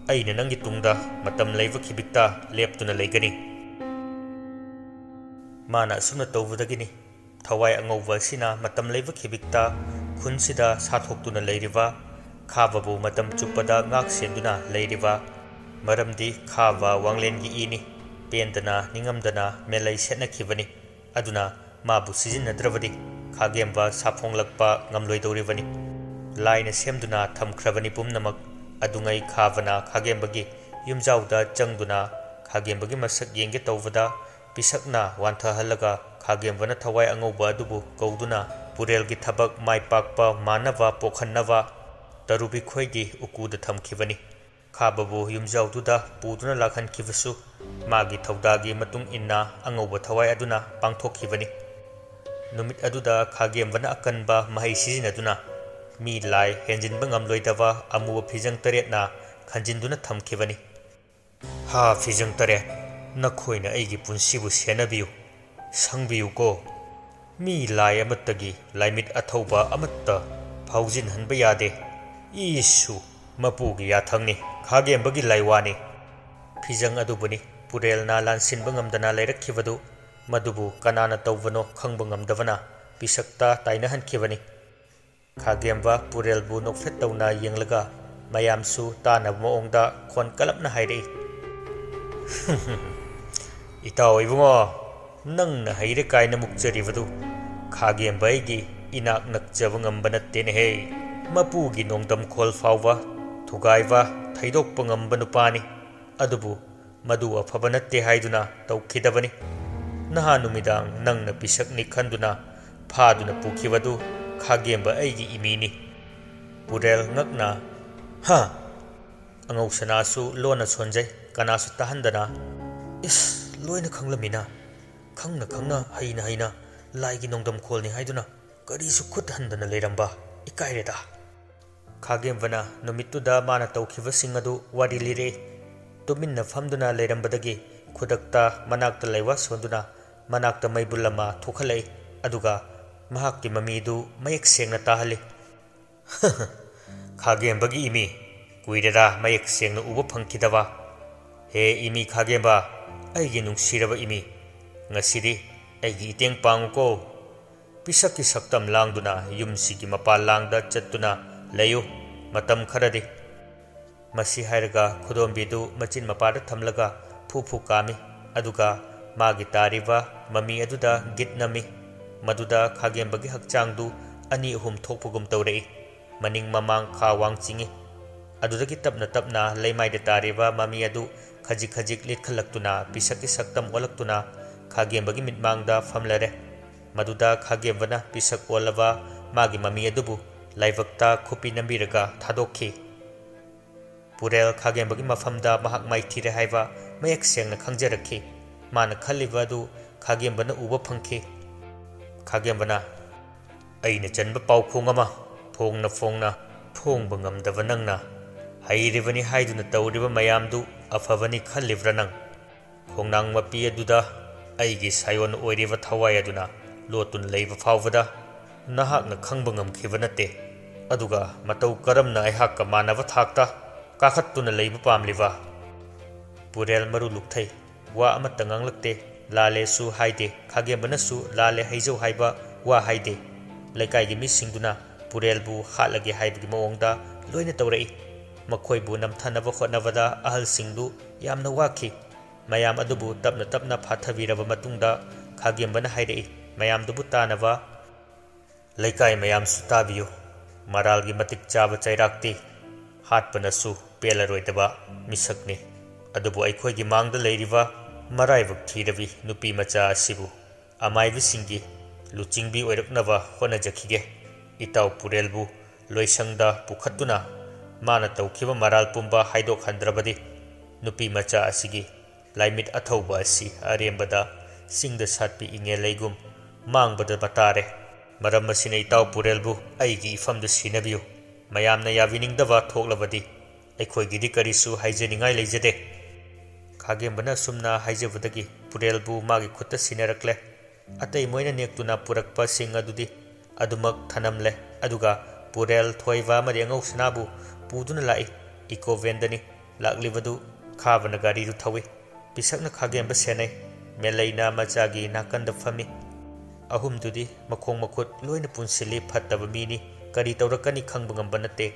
ꯑꯩꯅ ꯅꯪꯒꯤ ꯇꯨꯡꯗ ꯃꯇꯝ ꯂꯩꯕ ꯈꯤꯕꯤꯛꯇ ꯂꯦꯞꯇꯨꯅ ꯂꯩꯒꯅꯤ꯫" ꯃꯥꯅ ꯑꯁꯨꯝꯅ ꯇꯧꯕꯗꯒꯤꯅꯤ ꯊꯋꯥꯏ ꯑꯉꯧꯕ ꯑꯁꯤꯅ ꯃꯇꯝ ꯂꯩꯕ ꯈꯤꯕꯤꯛꯇ ꯈꯨꯟꯁꯤꯗ ꯁꯥꯊꯣꯛꯇꯨꯅ ꯂꯩꯔꯤꯕ ꯈꯥꯕꯕꯨ ꯃꯇꯝ ꯆꯨꯞꯄꯗ ꯉꯥꯛ ꯁꯦꯟꯗꯨꯅ ꯂꯩꯔꯤꯕ, ꯃꯔꯝꯗꯤ ꯈꯥꯕ ꯋꯥꯡꯂꯦꯟꯒꯤ ꯏꯅꯤ꯫ ꯄꯦꯟꯗꯅ ꯅꯤꯡꯉꯝꯗꯅ ꯃꯦꯂꯩ ꯁꯦꯠꯅꯈꯤꯕꯅꯤ꯫ ꯑꯗꯨꯅ ꯃꯥꯕꯨ ꯁꯤꯖꯤꯟꯅꯗ꯭ꯔꯕꯗꯤ ꯈꯥꯒꯦꯝꯕ ꯁꯥꯐꯣꯡꯂꯛꯄ ꯉꯝꯂꯣꯏꯗꯧꯔꯤꯕꯅꯤ꯫ ꯂꯥꯏꯅ ꯁꯦꯝꯗꯨꯅ ꯊꯝꯈ꯭ꯔꯕꯅꯤ ꯄꯨꯝꯅꯃꯛ꯫ ꯑꯗꯨꯉꯩ ꯈꯥꯕꯅ ꯈꯥꯒꯦꯝꯕꯒꯤ ꯌꯨꯝꯖꯥꯎꯗ ꯆꯪꯗꯨꯅ ꯈꯥꯒꯦꯝꯕꯒꯤ ꯃꯁꯛ ꯌꯦꯡꯒꯦ ꯇꯧꯕꯗ, ꯄꯤꯁꯛꯅ ꯋꯥꯟꯊꯍꯜꯂꯒ ꯈꯥꯒꯦꯝꯕꯅ ꯊꯋꯥꯏ ꯑꯉꯧꯕ ꯑꯗꯨꯕꯨ ꯀꯧꯗꯨꯅ ꯄꯨꯔꯦꯜꯒꯤ ꯊꯕꯛ ꯃꯥꯏ ꯄꯥꯛꯄ ꯃꯥꯟꯅꯕ ꯄꯣꯛꯍꯟꯅꯕ ꯇꯔꯨꯕꯤꯈꯣꯏꯒꯤ ꯎꯀꯨꯗ ꯊꯝꯈꯤꯕꯅꯤ꯫ ꯈꯥꯕꯕꯨ ꯌꯨꯝꯖꯥꯎꯗꯨꯗ ꯄꯨꯗꯨꯅ ꯂꯥꯛꯍꯟꯈꯤꯕꯁꯨ ꯃꯥꯒꯤ ꯊꯧꯗꯥꯒꯤ ꯃꯇꯨꯡ ꯏꯟꯅ ꯑꯉꯧꯕ ꯊꯋꯥꯏ ꯑꯗꯨꯅ ꯄꯥꯡꯊꯣꯛꯈꯤꯕꯅꯤ꯫ ꯅꯨꯃꯤꯠ ꯑꯗꯨꯗ ꯈꯥꯒꯦꯝꯕꯅ ꯑꯀꯟꯕ ꯃꯍꯩ ꯁꯤꯖꯤꯟꯅꯗꯨꯅ ꯃꯤ ꯂꯥꯏ ꯍꯦꯟꯖꯤꯟꯕ ꯉꯝꯂꯣꯏꯗꯕ ꯑꯃꯨꯕ ꯐꯤꯖꯪ ꯇꯔꯦꯠꯅ ꯈꯟꯖꯤꯟꯗꯨꯅ ꯊꯝꯈꯤꯕꯅꯤ꯫ ꯍꯥ ꯐꯤꯖꯪ ꯇꯔꯦꯠ, ꯅꯈꯣꯏꯅ ꯑꯩꯒꯤ ꯄꯨꯟꯁꯤꯕꯨ ꯁꯦꯟꯅꯕꯤꯌꯨ, ꯁꯪꯕꯤꯌꯨꯀꯣ꯫ ꯃꯤ ꯂꯥꯏ ꯑꯃꯠꯇꯒꯤ ꯂꯥꯏꯃꯤꯠ ꯑꯊꯧꯕ ꯑꯃꯠꯇ ꯐꯥꯎꯖꯤꯟꯍꯟꯕ ꯌꯥꯗꯦ꯫ ꯏꯁꯨ, ꯃꯄꯨꯒꯤ ꯌꯥꯊꯪꯅꯤ, ꯈꯥꯒꯦꯝꯕꯒꯤ ꯂꯥꯏꯋꯥꯅꯤ꯫ ꯐꯤꯖꯪ ꯑꯗꯨꯕꯨꯅꯤ ꯄꯨꯔꯦꯜꯅ ꯂꯥꯟꯁꯤꯟꯕ ꯉꯝꯗꯅ ꯂꯩꯔꯛꯈꯤꯕꯗꯨ꯫ ꯃꯗꯨꯕꯨ ꯀꯅꯥꯅ ꯇꯧꯕꯅꯣ ꯈꯪꯕ ꯉꯝꯗꯕꯅ ꯄꯤꯁꯛꯇ ꯇꯥꯏꯅꯍꯟꯈꯤꯕꯅꯤ꯫ ꯈꯥꯒꯦꯝꯕ ꯄꯨꯔꯦꯜꯕꯨ ꯅꯣꯛꯐꯦꯠ ꯇꯧꯅ ꯌꯦꯡꯂꯒ ꯃꯌꯥꯝꯁꯨ ꯇꯥꯅꯕ ꯃꯑꯣꯡꯗ ꯈꯣꯟ ꯀꯜꯂꯞꯅ ꯍꯥꯏꯔꯛꯏ꯫ "ꯏꯇꯥꯎ ꯏꯕꯨꯡꯉꯣ, ꯅꯪꯅ ꯍꯩꯔꯦ ꯀꯥꯏꯅ ꯃꯨꯛꯆꯔꯤꯕꯗꯨ ꯈꯥꯒꯦꯝꯕ ꯑꯩꯒꯤ ꯏꯅꯥꯛ ꯅꯛꯆꯕ ꯉꯝꯕ ꯅꯠꯇꯦꯅꯦꯍꯦ꯫ ꯃꯄꯨꯒꯤ ꯅꯣꯡꯗꯝꯈꯣꯜ ꯐꯥꯎꯕ ꯊꯨꯒꯥꯏꯕ, ꯊꯩꯗꯣꯛꯄ ꯉꯝꯕ ꯅꯨꯄꯥꯅꯤ꯫ ꯑꯗꯨꯕꯨ ꯃꯗꯨ ꯑꯐꯕ ꯅꯠꯇꯦ ꯍꯥꯏꯗꯨꯅ ꯇꯧꯈꯤꯗꯕꯅꯤ꯫ ꯅꯍꯥꯟ ꯅꯨꯃꯤꯗꯥꯡ ꯅꯪꯅ ꯄꯤꯁꯛꯅꯤ ꯈꯟꯗꯨꯅ ꯐꯥꯗꯨꯅ ꯄꯨꯈꯤꯕꯗꯨ ꯈꯥꯒꯦꯝꯕ ꯑꯩꯒꯤ ꯏꯃꯤꯅꯤ꯫" ꯄꯨꯔꯦꯜ ꯉꯛꯅ, "ꯍꯥ?" ꯑꯉꯧ ꯁꯅꯥꯁꯨ ꯂꯣꯟꯅ ꯁꯣꯟꯖꯩ, ꯀꯅꯥꯁꯨ ꯇꯥꯍꯟꯗꯅ, "ꯏꯁ, ꯂꯣꯏꯅ ꯈꯪꯂꯝꯃꯤꯅ, ꯈꯪꯅ ꯈꯪꯅ, ꯍꯩꯅ ꯍꯩꯅ ꯂꯥꯏꯒꯤ ꯅꯣꯡꯗꯝꯈꯣꯜꯅꯤ ꯍꯥꯏꯗꯨꯅ ꯀꯔꯤꯁꯨ ꯈꯨꯠ ꯍꯟꯗꯅ ꯂꯩꯔꯝꯕ, ꯏꯀꯥꯏꯔꯦꯗ꯫" ꯈꯥꯒꯦꯝꯕꯅ ꯅꯨꯃꯤꯠꯇꯨꯗ ꯃꯥꯅ ꯇꯧꯈꯤꯕꯁꯤꯡ ꯑꯗꯨ ꯋꯥꯔꯤ ꯂꯤꯔꯛꯏ꯫ ꯇꯨꯃꯤꯟꯅ ꯐꯝꯗꯨꯅ ꯂꯩꯔꯝꯕꯗꯒꯤ ꯈꯨꯗꯛꯇ ꯃꯅꯥꯛꯇ ꯂꯩꯋꯥ ꯁꯣꯟꯗꯨꯅ ꯃꯅꯥꯛꯇ ꯃꯩꯕꯨꯜ ꯑꯃ ꯊꯣꯛꯍꯜꯂꯛꯏ꯫ ꯑꯗꯨꯒ ꯃꯍꯥꯛꯀꯤ ꯃꯃꯤꯗꯨ ꯃꯌꯦꯛ ꯁꯦꯡꯅ ꯇꯥꯍꯜꯂꯤ꯫ "ꯈꯥꯒꯦꯝꯕꯒꯤ ꯏꯃꯤ, ꯀꯨꯏꯔꯦꯗ ꯃꯌꯦꯛ ꯁꯦꯡꯅ ꯎꯕ ꯐꯪꯈꯤꯗꯕ꯫ ꯍꯦ ꯏꯃꯤ ꯈꯥꯒꯦꯝꯕ, ꯑꯩꯒꯤ ꯅꯨꯡꯁꯤꯔꯕ ꯏꯃꯤ, ꯉꯁꯤꯗꯤ ꯑꯩꯒꯤ ꯏꯇꯦꯡ ꯄꯥꯡꯉꯨꯀꯣ꯫ ꯄꯤꯁꯛꯀꯤ ꯁꯛꯇꯝ ꯂꯥꯡꯗꯨꯅ ꯌꯨꯝꯁꯤꯒꯤ ꯃꯄꯥꯜ ꯂꯥꯡꯗ ꯆꯠꯇꯨꯅ ꯂꯩꯌꯨ ꯃꯇꯝ ꯈꯔꯗꯤ꯫ ꯃꯁꯤ ꯍꯥꯏꯔꯒ ꯈꯨꯗꯣꯝꯕꯤꯗꯨ ꯃꯆꯤꯟ ꯃꯄꯥꯗ ꯊꯝꯂꯒ ꯐꯨ ꯐꯨ ꯀꯥꯝꯃꯤ꯫ ꯑꯗꯨꯒ ꯃꯥꯒꯤ ꯇꯥꯔꯤꯕ ꯃꯃꯤ ꯑꯗꯨꯗ ꯒꯤꯠ ꯅꯝꯃꯤ꯫ ꯃꯗꯨꯗ ꯈꯥꯒꯦꯝꯕꯒꯤ ꯍꯛꯆꯥꯡꯗꯨ ꯑꯅꯤ ꯑꯍꯨꯝ ꯊꯣꯛꯄꯒꯨꯝ ꯇꯧꯔꯛꯏ꯫ ꯃꯅꯤꯡ ꯃꯃꯥꯡ ꯈꯥ ꯋꯥꯡ ꯆꯤꯡꯏ꯫ ꯑꯗꯨꯗꯒꯤ ꯇꯞꯅ ꯇꯞꯅ ꯂꯩꯃꯥꯏꯗ ꯇꯥꯔꯤꯕ ꯃꯃꯤ ꯑꯗꯨ ꯈꯖꯤꯛ ꯈꯖꯤꯛ ꯂꯤꯠꯈꯠꯂꯛꯇꯨꯅ ꯄꯤꯁꯛꯀꯤ ꯁꯛꯇꯝ ꯑꯣꯜꯂꯛꯇꯨꯅ ꯈꯥꯒꯦꯝꯕꯒꯤ ꯃꯤꯠꯃꯥꯡꯗ ꯐꯝꯂꯔꯦ꯫ ꯃꯗꯨꯗ ꯈꯥꯒꯦꯝꯕꯅ ꯄꯤꯁꯛ ꯑꯣꯜꯂꯕ ꯃꯥꯒꯤ ꯃꯃꯤ ꯑꯗꯨꯕꯨ ꯂꯥꯏꯕꯛꯇ ꯈꯨꯄꯤ ꯅꯝꯕꯤꯔꯒ ꯊꯥꯗꯣꯛꯈꯤ꯫ ꯄꯨꯔꯦꯜ ꯈꯥꯒꯦꯝꯕꯒꯤ ꯃꯐꯝꯗ ꯃꯍꯥꯛ ꯃꯥꯏꯊꯤꯔꯦ ꯍꯥꯏꯕ ꯃꯌꯦꯛ ꯁꯦꯡꯅ ꯈꯪꯖꯔꯛꯈꯤ꯫ ꯃꯥꯅ ꯈꯜꯂꯤꯕ ꯑꯗꯨ ꯈꯥꯒꯦꯝꯕꯅ ꯎꯕ ꯐꯪꯈꯤ꯫ ꯈꯥꯒꯦꯝꯕꯅ, "ꯑꯩꯅ ꯆꯟꯕ ꯄꯥꯎꯈꯣꯡ ꯑꯃ ꯐꯣꯡꯅ ꯐꯣꯡꯅ ꯐꯣꯡꯕ ꯉꯝꯗꯕ ꯅꯪꯅ ꯍꯩꯔꯤꯕꯅꯤ ꯍꯥꯏꯗꯨꯅ ꯇꯧꯔꯤꯕ ꯃꯌꯥꯝꯗꯨ ꯑꯐꯕꯅꯤ ꯈꯜꯂꯤꯕ꯭ꯔꯥ ꯅꯪ? ꯈꯣꯡꯅꯥꯡ ꯃꯄꯤ ꯑꯗꯨꯗ ꯑꯩꯒꯤ ꯁꯥꯌꯣꯟ ꯑꯣꯏꯔꯤꯕ ꯊꯋꯥꯏ ꯑꯗꯨꯅ ꯂꯣꯠꯇꯨꯅ ꯂꯩꯕ ꯐꯥꯎꯕꯗ ꯅꯍꯥꯛꯅ ꯈꯪꯕ ꯉꯝꯈꯤꯕ ꯅꯠꯇꯦ꯫ ꯑꯗꯨꯒ ꯃꯇꯧ ꯀꯔꯝꯅ ꯑꯩꯍꯥꯛꯀ ꯃꯥꯟꯅꯕ ꯊꯥꯛꯇ ꯀꯥꯈꯠꯇꯨꯅ ꯂꯩꯕ ꯄꯥꯝꯂꯤꯕ?" ꯄꯨꯔꯦꯜ ꯃꯔꯨ ꯂꯨꯛꯊꯩ꯫ ꯋꯥ ꯑꯃꯠꯇ ꯉꯥꯡꯂꯛꯇꯦ꯫ ꯂꯥꯜꯂꯦꯁꯨ ꯍꯥꯏꯗꯦ꯫ ꯈꯥꯒꯦꯝꯕꯅꯁꯨ ꯂꯥꯜꯂꯦ ꯍꯩꯖꯧ ꯍꯥꯏꯕ ꯋꯥ ꯍꯥꯏꯗꯦ꯫ ꯂꯩꯀꯥꯏꯒꯤ ꯃꯤꯁꯤꯡꯗꯨꯅ ꯄꯨꯔꯦꯜꯕꯨ ꯍꯥꯠꯂꯒꯦ ꯍꯥꯏꯕꯒꯤ ꯃꯑꯣꯡꯗ ꯂꯣꯏꯅ ꯇꯧꯔꯛꯏ꯫ ꯃꯈꯣꯏꯕꯨ ꯅꯝꯊꯅꯕ ꯍꯣꯠꯅꯕꯗ ꯑꯍꯜꯁꯤꯡꯗꯨ ꯌꯥꯝꯅ ꯋꯥꯈꯤ꯫ ꯃꯌꯥꯝ ꯑꯗꯨꯕꯨ ꯇꯞꯅ ꯇꯞꯅ ꯐꯥꯊꯕꯤꯔꯕ ꯃꯇꯨꯡꯗ ꯈꯥꯒꯦꯝꯕꯅ ꯍꯥꯏꯔꯛꯏ, ꯃꯌꯥꯝꯗꯨꯕꯨ ꯇꯥꯅꯕ, "ꯂꯩꯀꯥꯏ ꯃꯌꯥꯝꯁꯨ ꯇꯥꯕꯤꯌꯨ꯫ ꯃꯔꯥꯜꯒꯤ ꯃꯇꯤꯛ ꯆꯥꯕ ꯆꯩꯔꯥꯛꯇꯤ ꯍꯥꯠꯄꯅꯁꯨ ꯄꯦꯜꯂꯔꯣꯏꯗꯕ ꯃꯤꯁꯛꯅꯤ꯫ ꯑꯗꯨꯕꯨ ꯑꯩꯈꯣꯏꯒꯤ ꯃꯥꯡꯗ ꯂꯩꯔꯤꯕ ꯃꯔꯥꯏꯕꯛ ꯊꯤꯔꯕꯤ ꯅꯨꯄꯤ ꯃꯆꯥ ꯑꯁꯤꯕꯨ ꯑꯃꯥꯏꯕꯁꯤꯡꯒꯤ ꯂꯨꯆꯤꯡꯕꯤ ꯑꯣꯏꯔꯛꯅꯕ ꯍꯣꯠꯅꯖꯈꯤꯒꯦ꯫ ꯏꯇꯥꯎ ꯄꯨꯔꯦꯜꯕꯨ ꯂꯣꯏꯁꯪꯗ ꯄꯨꯈꯠꯇꯨꯅ ꯃꯥꯅ ꯇꯧꯈꯤꯕ ꯃꯔꯥꯜ ꯄꯨꯝꯕ ꯍꯥꯏꯗꯣꯛꯍꯟꯗ꯭ꯔꯕꯗꯤ ꯅꯨꯄꯤ ꯃꯆꯥ ꯑꯁꯤꯒꯤ ꯂꯥꯏꯃꯤꯠ ꯑꯊꯧꯕ ꯑꯁꯤ ꯑꯔꯦꯝꯕꯗ ꯆꯤꯡꯗ ꯁꯥꯠꯄꯤ ꯏꯉꯦꯜ ꯂꯩꯒꯨꯝ ꯃꯥꯡꯕꯗ ꯇꯥꯔꯦ꯫ ꯃꯔꯝ ꯑꯁꯤꯅ ꯏꯇꯥꯎ ꯄꯨꯔꯦꯜꯕꯨ ꯑꯩꯒꯤ ꯏꯐꯝꯗ ꯁꯤꯟꯅꯕꯤꯌꯨ꯫ ꯃꯌꯥꯝꯅ ꯌꯥꯕꯤꯅꯤꯡꯗꯕ ꯊꯣꯛꯂꯕꯗꯤ ꯑꯩꯈꯣꯏꯒꯤꯗꯤ ꯀꯔꯤꯁꯨ ꯍꯥꯏꯖꯅꯤꯡꯉꯥꯏ ꯂꯩꯖꯗꯦ꯫" ꯈꯥꯒꯦꯝꯕꯅ ꯑꯁꯨꯝꯅ ꯍꯥꯏꯖꯕꯗꯒꯤ ꯄꯨꯔꯦꯜꯕꯨ ꯃꯥꯒꯤ ꯈꯨꯠꯇ ꯁꯤꯟꯅꯔꯛꯂꯦ꯫ ꯑꯇꯩ ꯃꯣꯏꯅ ꯅꯦꯛꯇꯨꯅ ꯄꯨꯔꯛꯄꯁꯤꯡ ꯑꯗꯨꯗꯤ ꯑꯗꯨꯃꯛ ꯊꯅꯝꯂꯦ꯫ ꯑꯗꯨꯒ ꯄꯨꯔꯦꯜ, ꯊꯣꯏꯕ ꯑꯃꯗꯤ ꯑꯉꯧ ꯁꯅꯥꯕꯨ ꯄꯨꯗꯨꯅ ꯂꯥꯛꯏ꯫ ꯏꯀꯣ ꯚꯦꯟꯗꯅꯤ ꯂꯥꯛꯂꯤꯕꯗꯨ꯫ ꯈꯥꯕꯅ ꯒꯥꯔꯤꯗꯨ ꯊꯧꯏ꯫ ꯄꯤꯁꯛꯅ ꯈꯥꯒꯦꯝꯕ ꯁꯦꯟꯅꯩ꯫ ꯃꯦꯂꯩꯅ ꯃꯆꯥꯒꯤ ꯅꯥꯀꯟꯗ ꯐꯝꯃꯤ꯫ ꯑꯍꯨꯝꯗꯨꯗꯤ ꯃꯈꯣꯡ ꯃꯈꯨꯠ ꯂꯣꯏꯅ ꯄꯨꯟꯁꯤꯜꯂꯤ, ꯐꯠꯇꯕ ꯃꯤꯅꯤ, ꯀꯔꯤ ꯇꯧꯔꯛꯀꯅꯤ ꯈꯪꯕ ꯉꯝꯕ ꯅꯠꯇꯦ꯫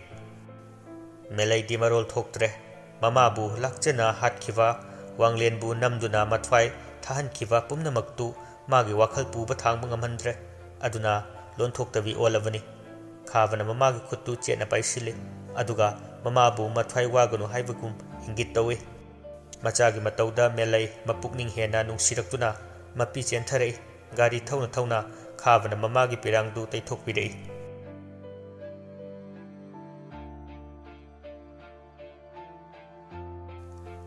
ꯃꯦꯂꯩꯗꯤ ꯃꯔꯣꯜ ꯊꯣꯛꯇ꯭ꯔꯦ꯫ ꯃꯃꯥꯕꯨ ꯂꯥꯛꯆꯅ ꯍꯥꯠꯈꯤꯕ, ꯋꯥꯡꯂꯦꯟꯕꯨ ꯅꯝꯗꯨꯅ ꯃꯊ꯭ꯋꯥꯏ ꯊꯥꯍꯟꯈꯤꯕ ꯄꯨꯝꯅꯃꯛꯇꯨ ꯃꯥꯒꯤ ꯋꯥꯈꯜ ꯄꯨꯕ ꯊꯥꯡꯕ ꯉꯝꯍꯟꯗ꯭ꯔꯦ꯫ ꯑꯗꯨꯅ ꯂꯣꯟꯊꯣꯛꯇꯕꯤ ꯑꯣꯜꯂꯕꯅꯤ꯫ ꯈꯥꯕꯅ ꯃꯃꯥꯒꯤ ꯈꯨꯠꯇꯨ ꯆꯦꯠꯅ ꯄꯥꯏꯁꯤꯜꯂꯤ꯫ ꯑꯗꯨꯒ ꯃꯃꯥꯕꯨ ꯃꯊ꯭ꯋꯥꯏ ꯋꯥꯒꯅꯨ ꯍꯥꯏꯕꯒꯨꯝ ꯏꯪꯒꯤꯠ ꯇꯧꯏ꯫ ꯃꯆꯥꯒꯤ ꯃꯇꯧꯗ ꯃꯦꯂꯩ ꯃꯄꯨꯛꯅꯤꯡ ꯍꯦꯟꯅ ꯅꯨꯡꯁꯤꯔꯛꯇꯨꯅ ꯃꯄꯤ ꯆꯦꯟꯊꯔꯛꯏ꯫ ꯒꯥꯔꯤ ꯊꯧꯅ ꯊꯧꯅ ꯈꯥꯕꯅ ꯃꯃꯥꯒꯤ ꯄꯤꯔꯥꯡꯗꯨ ꯇꯩꯊꯣꯛꯄꯤꯔꯛꯏ꯫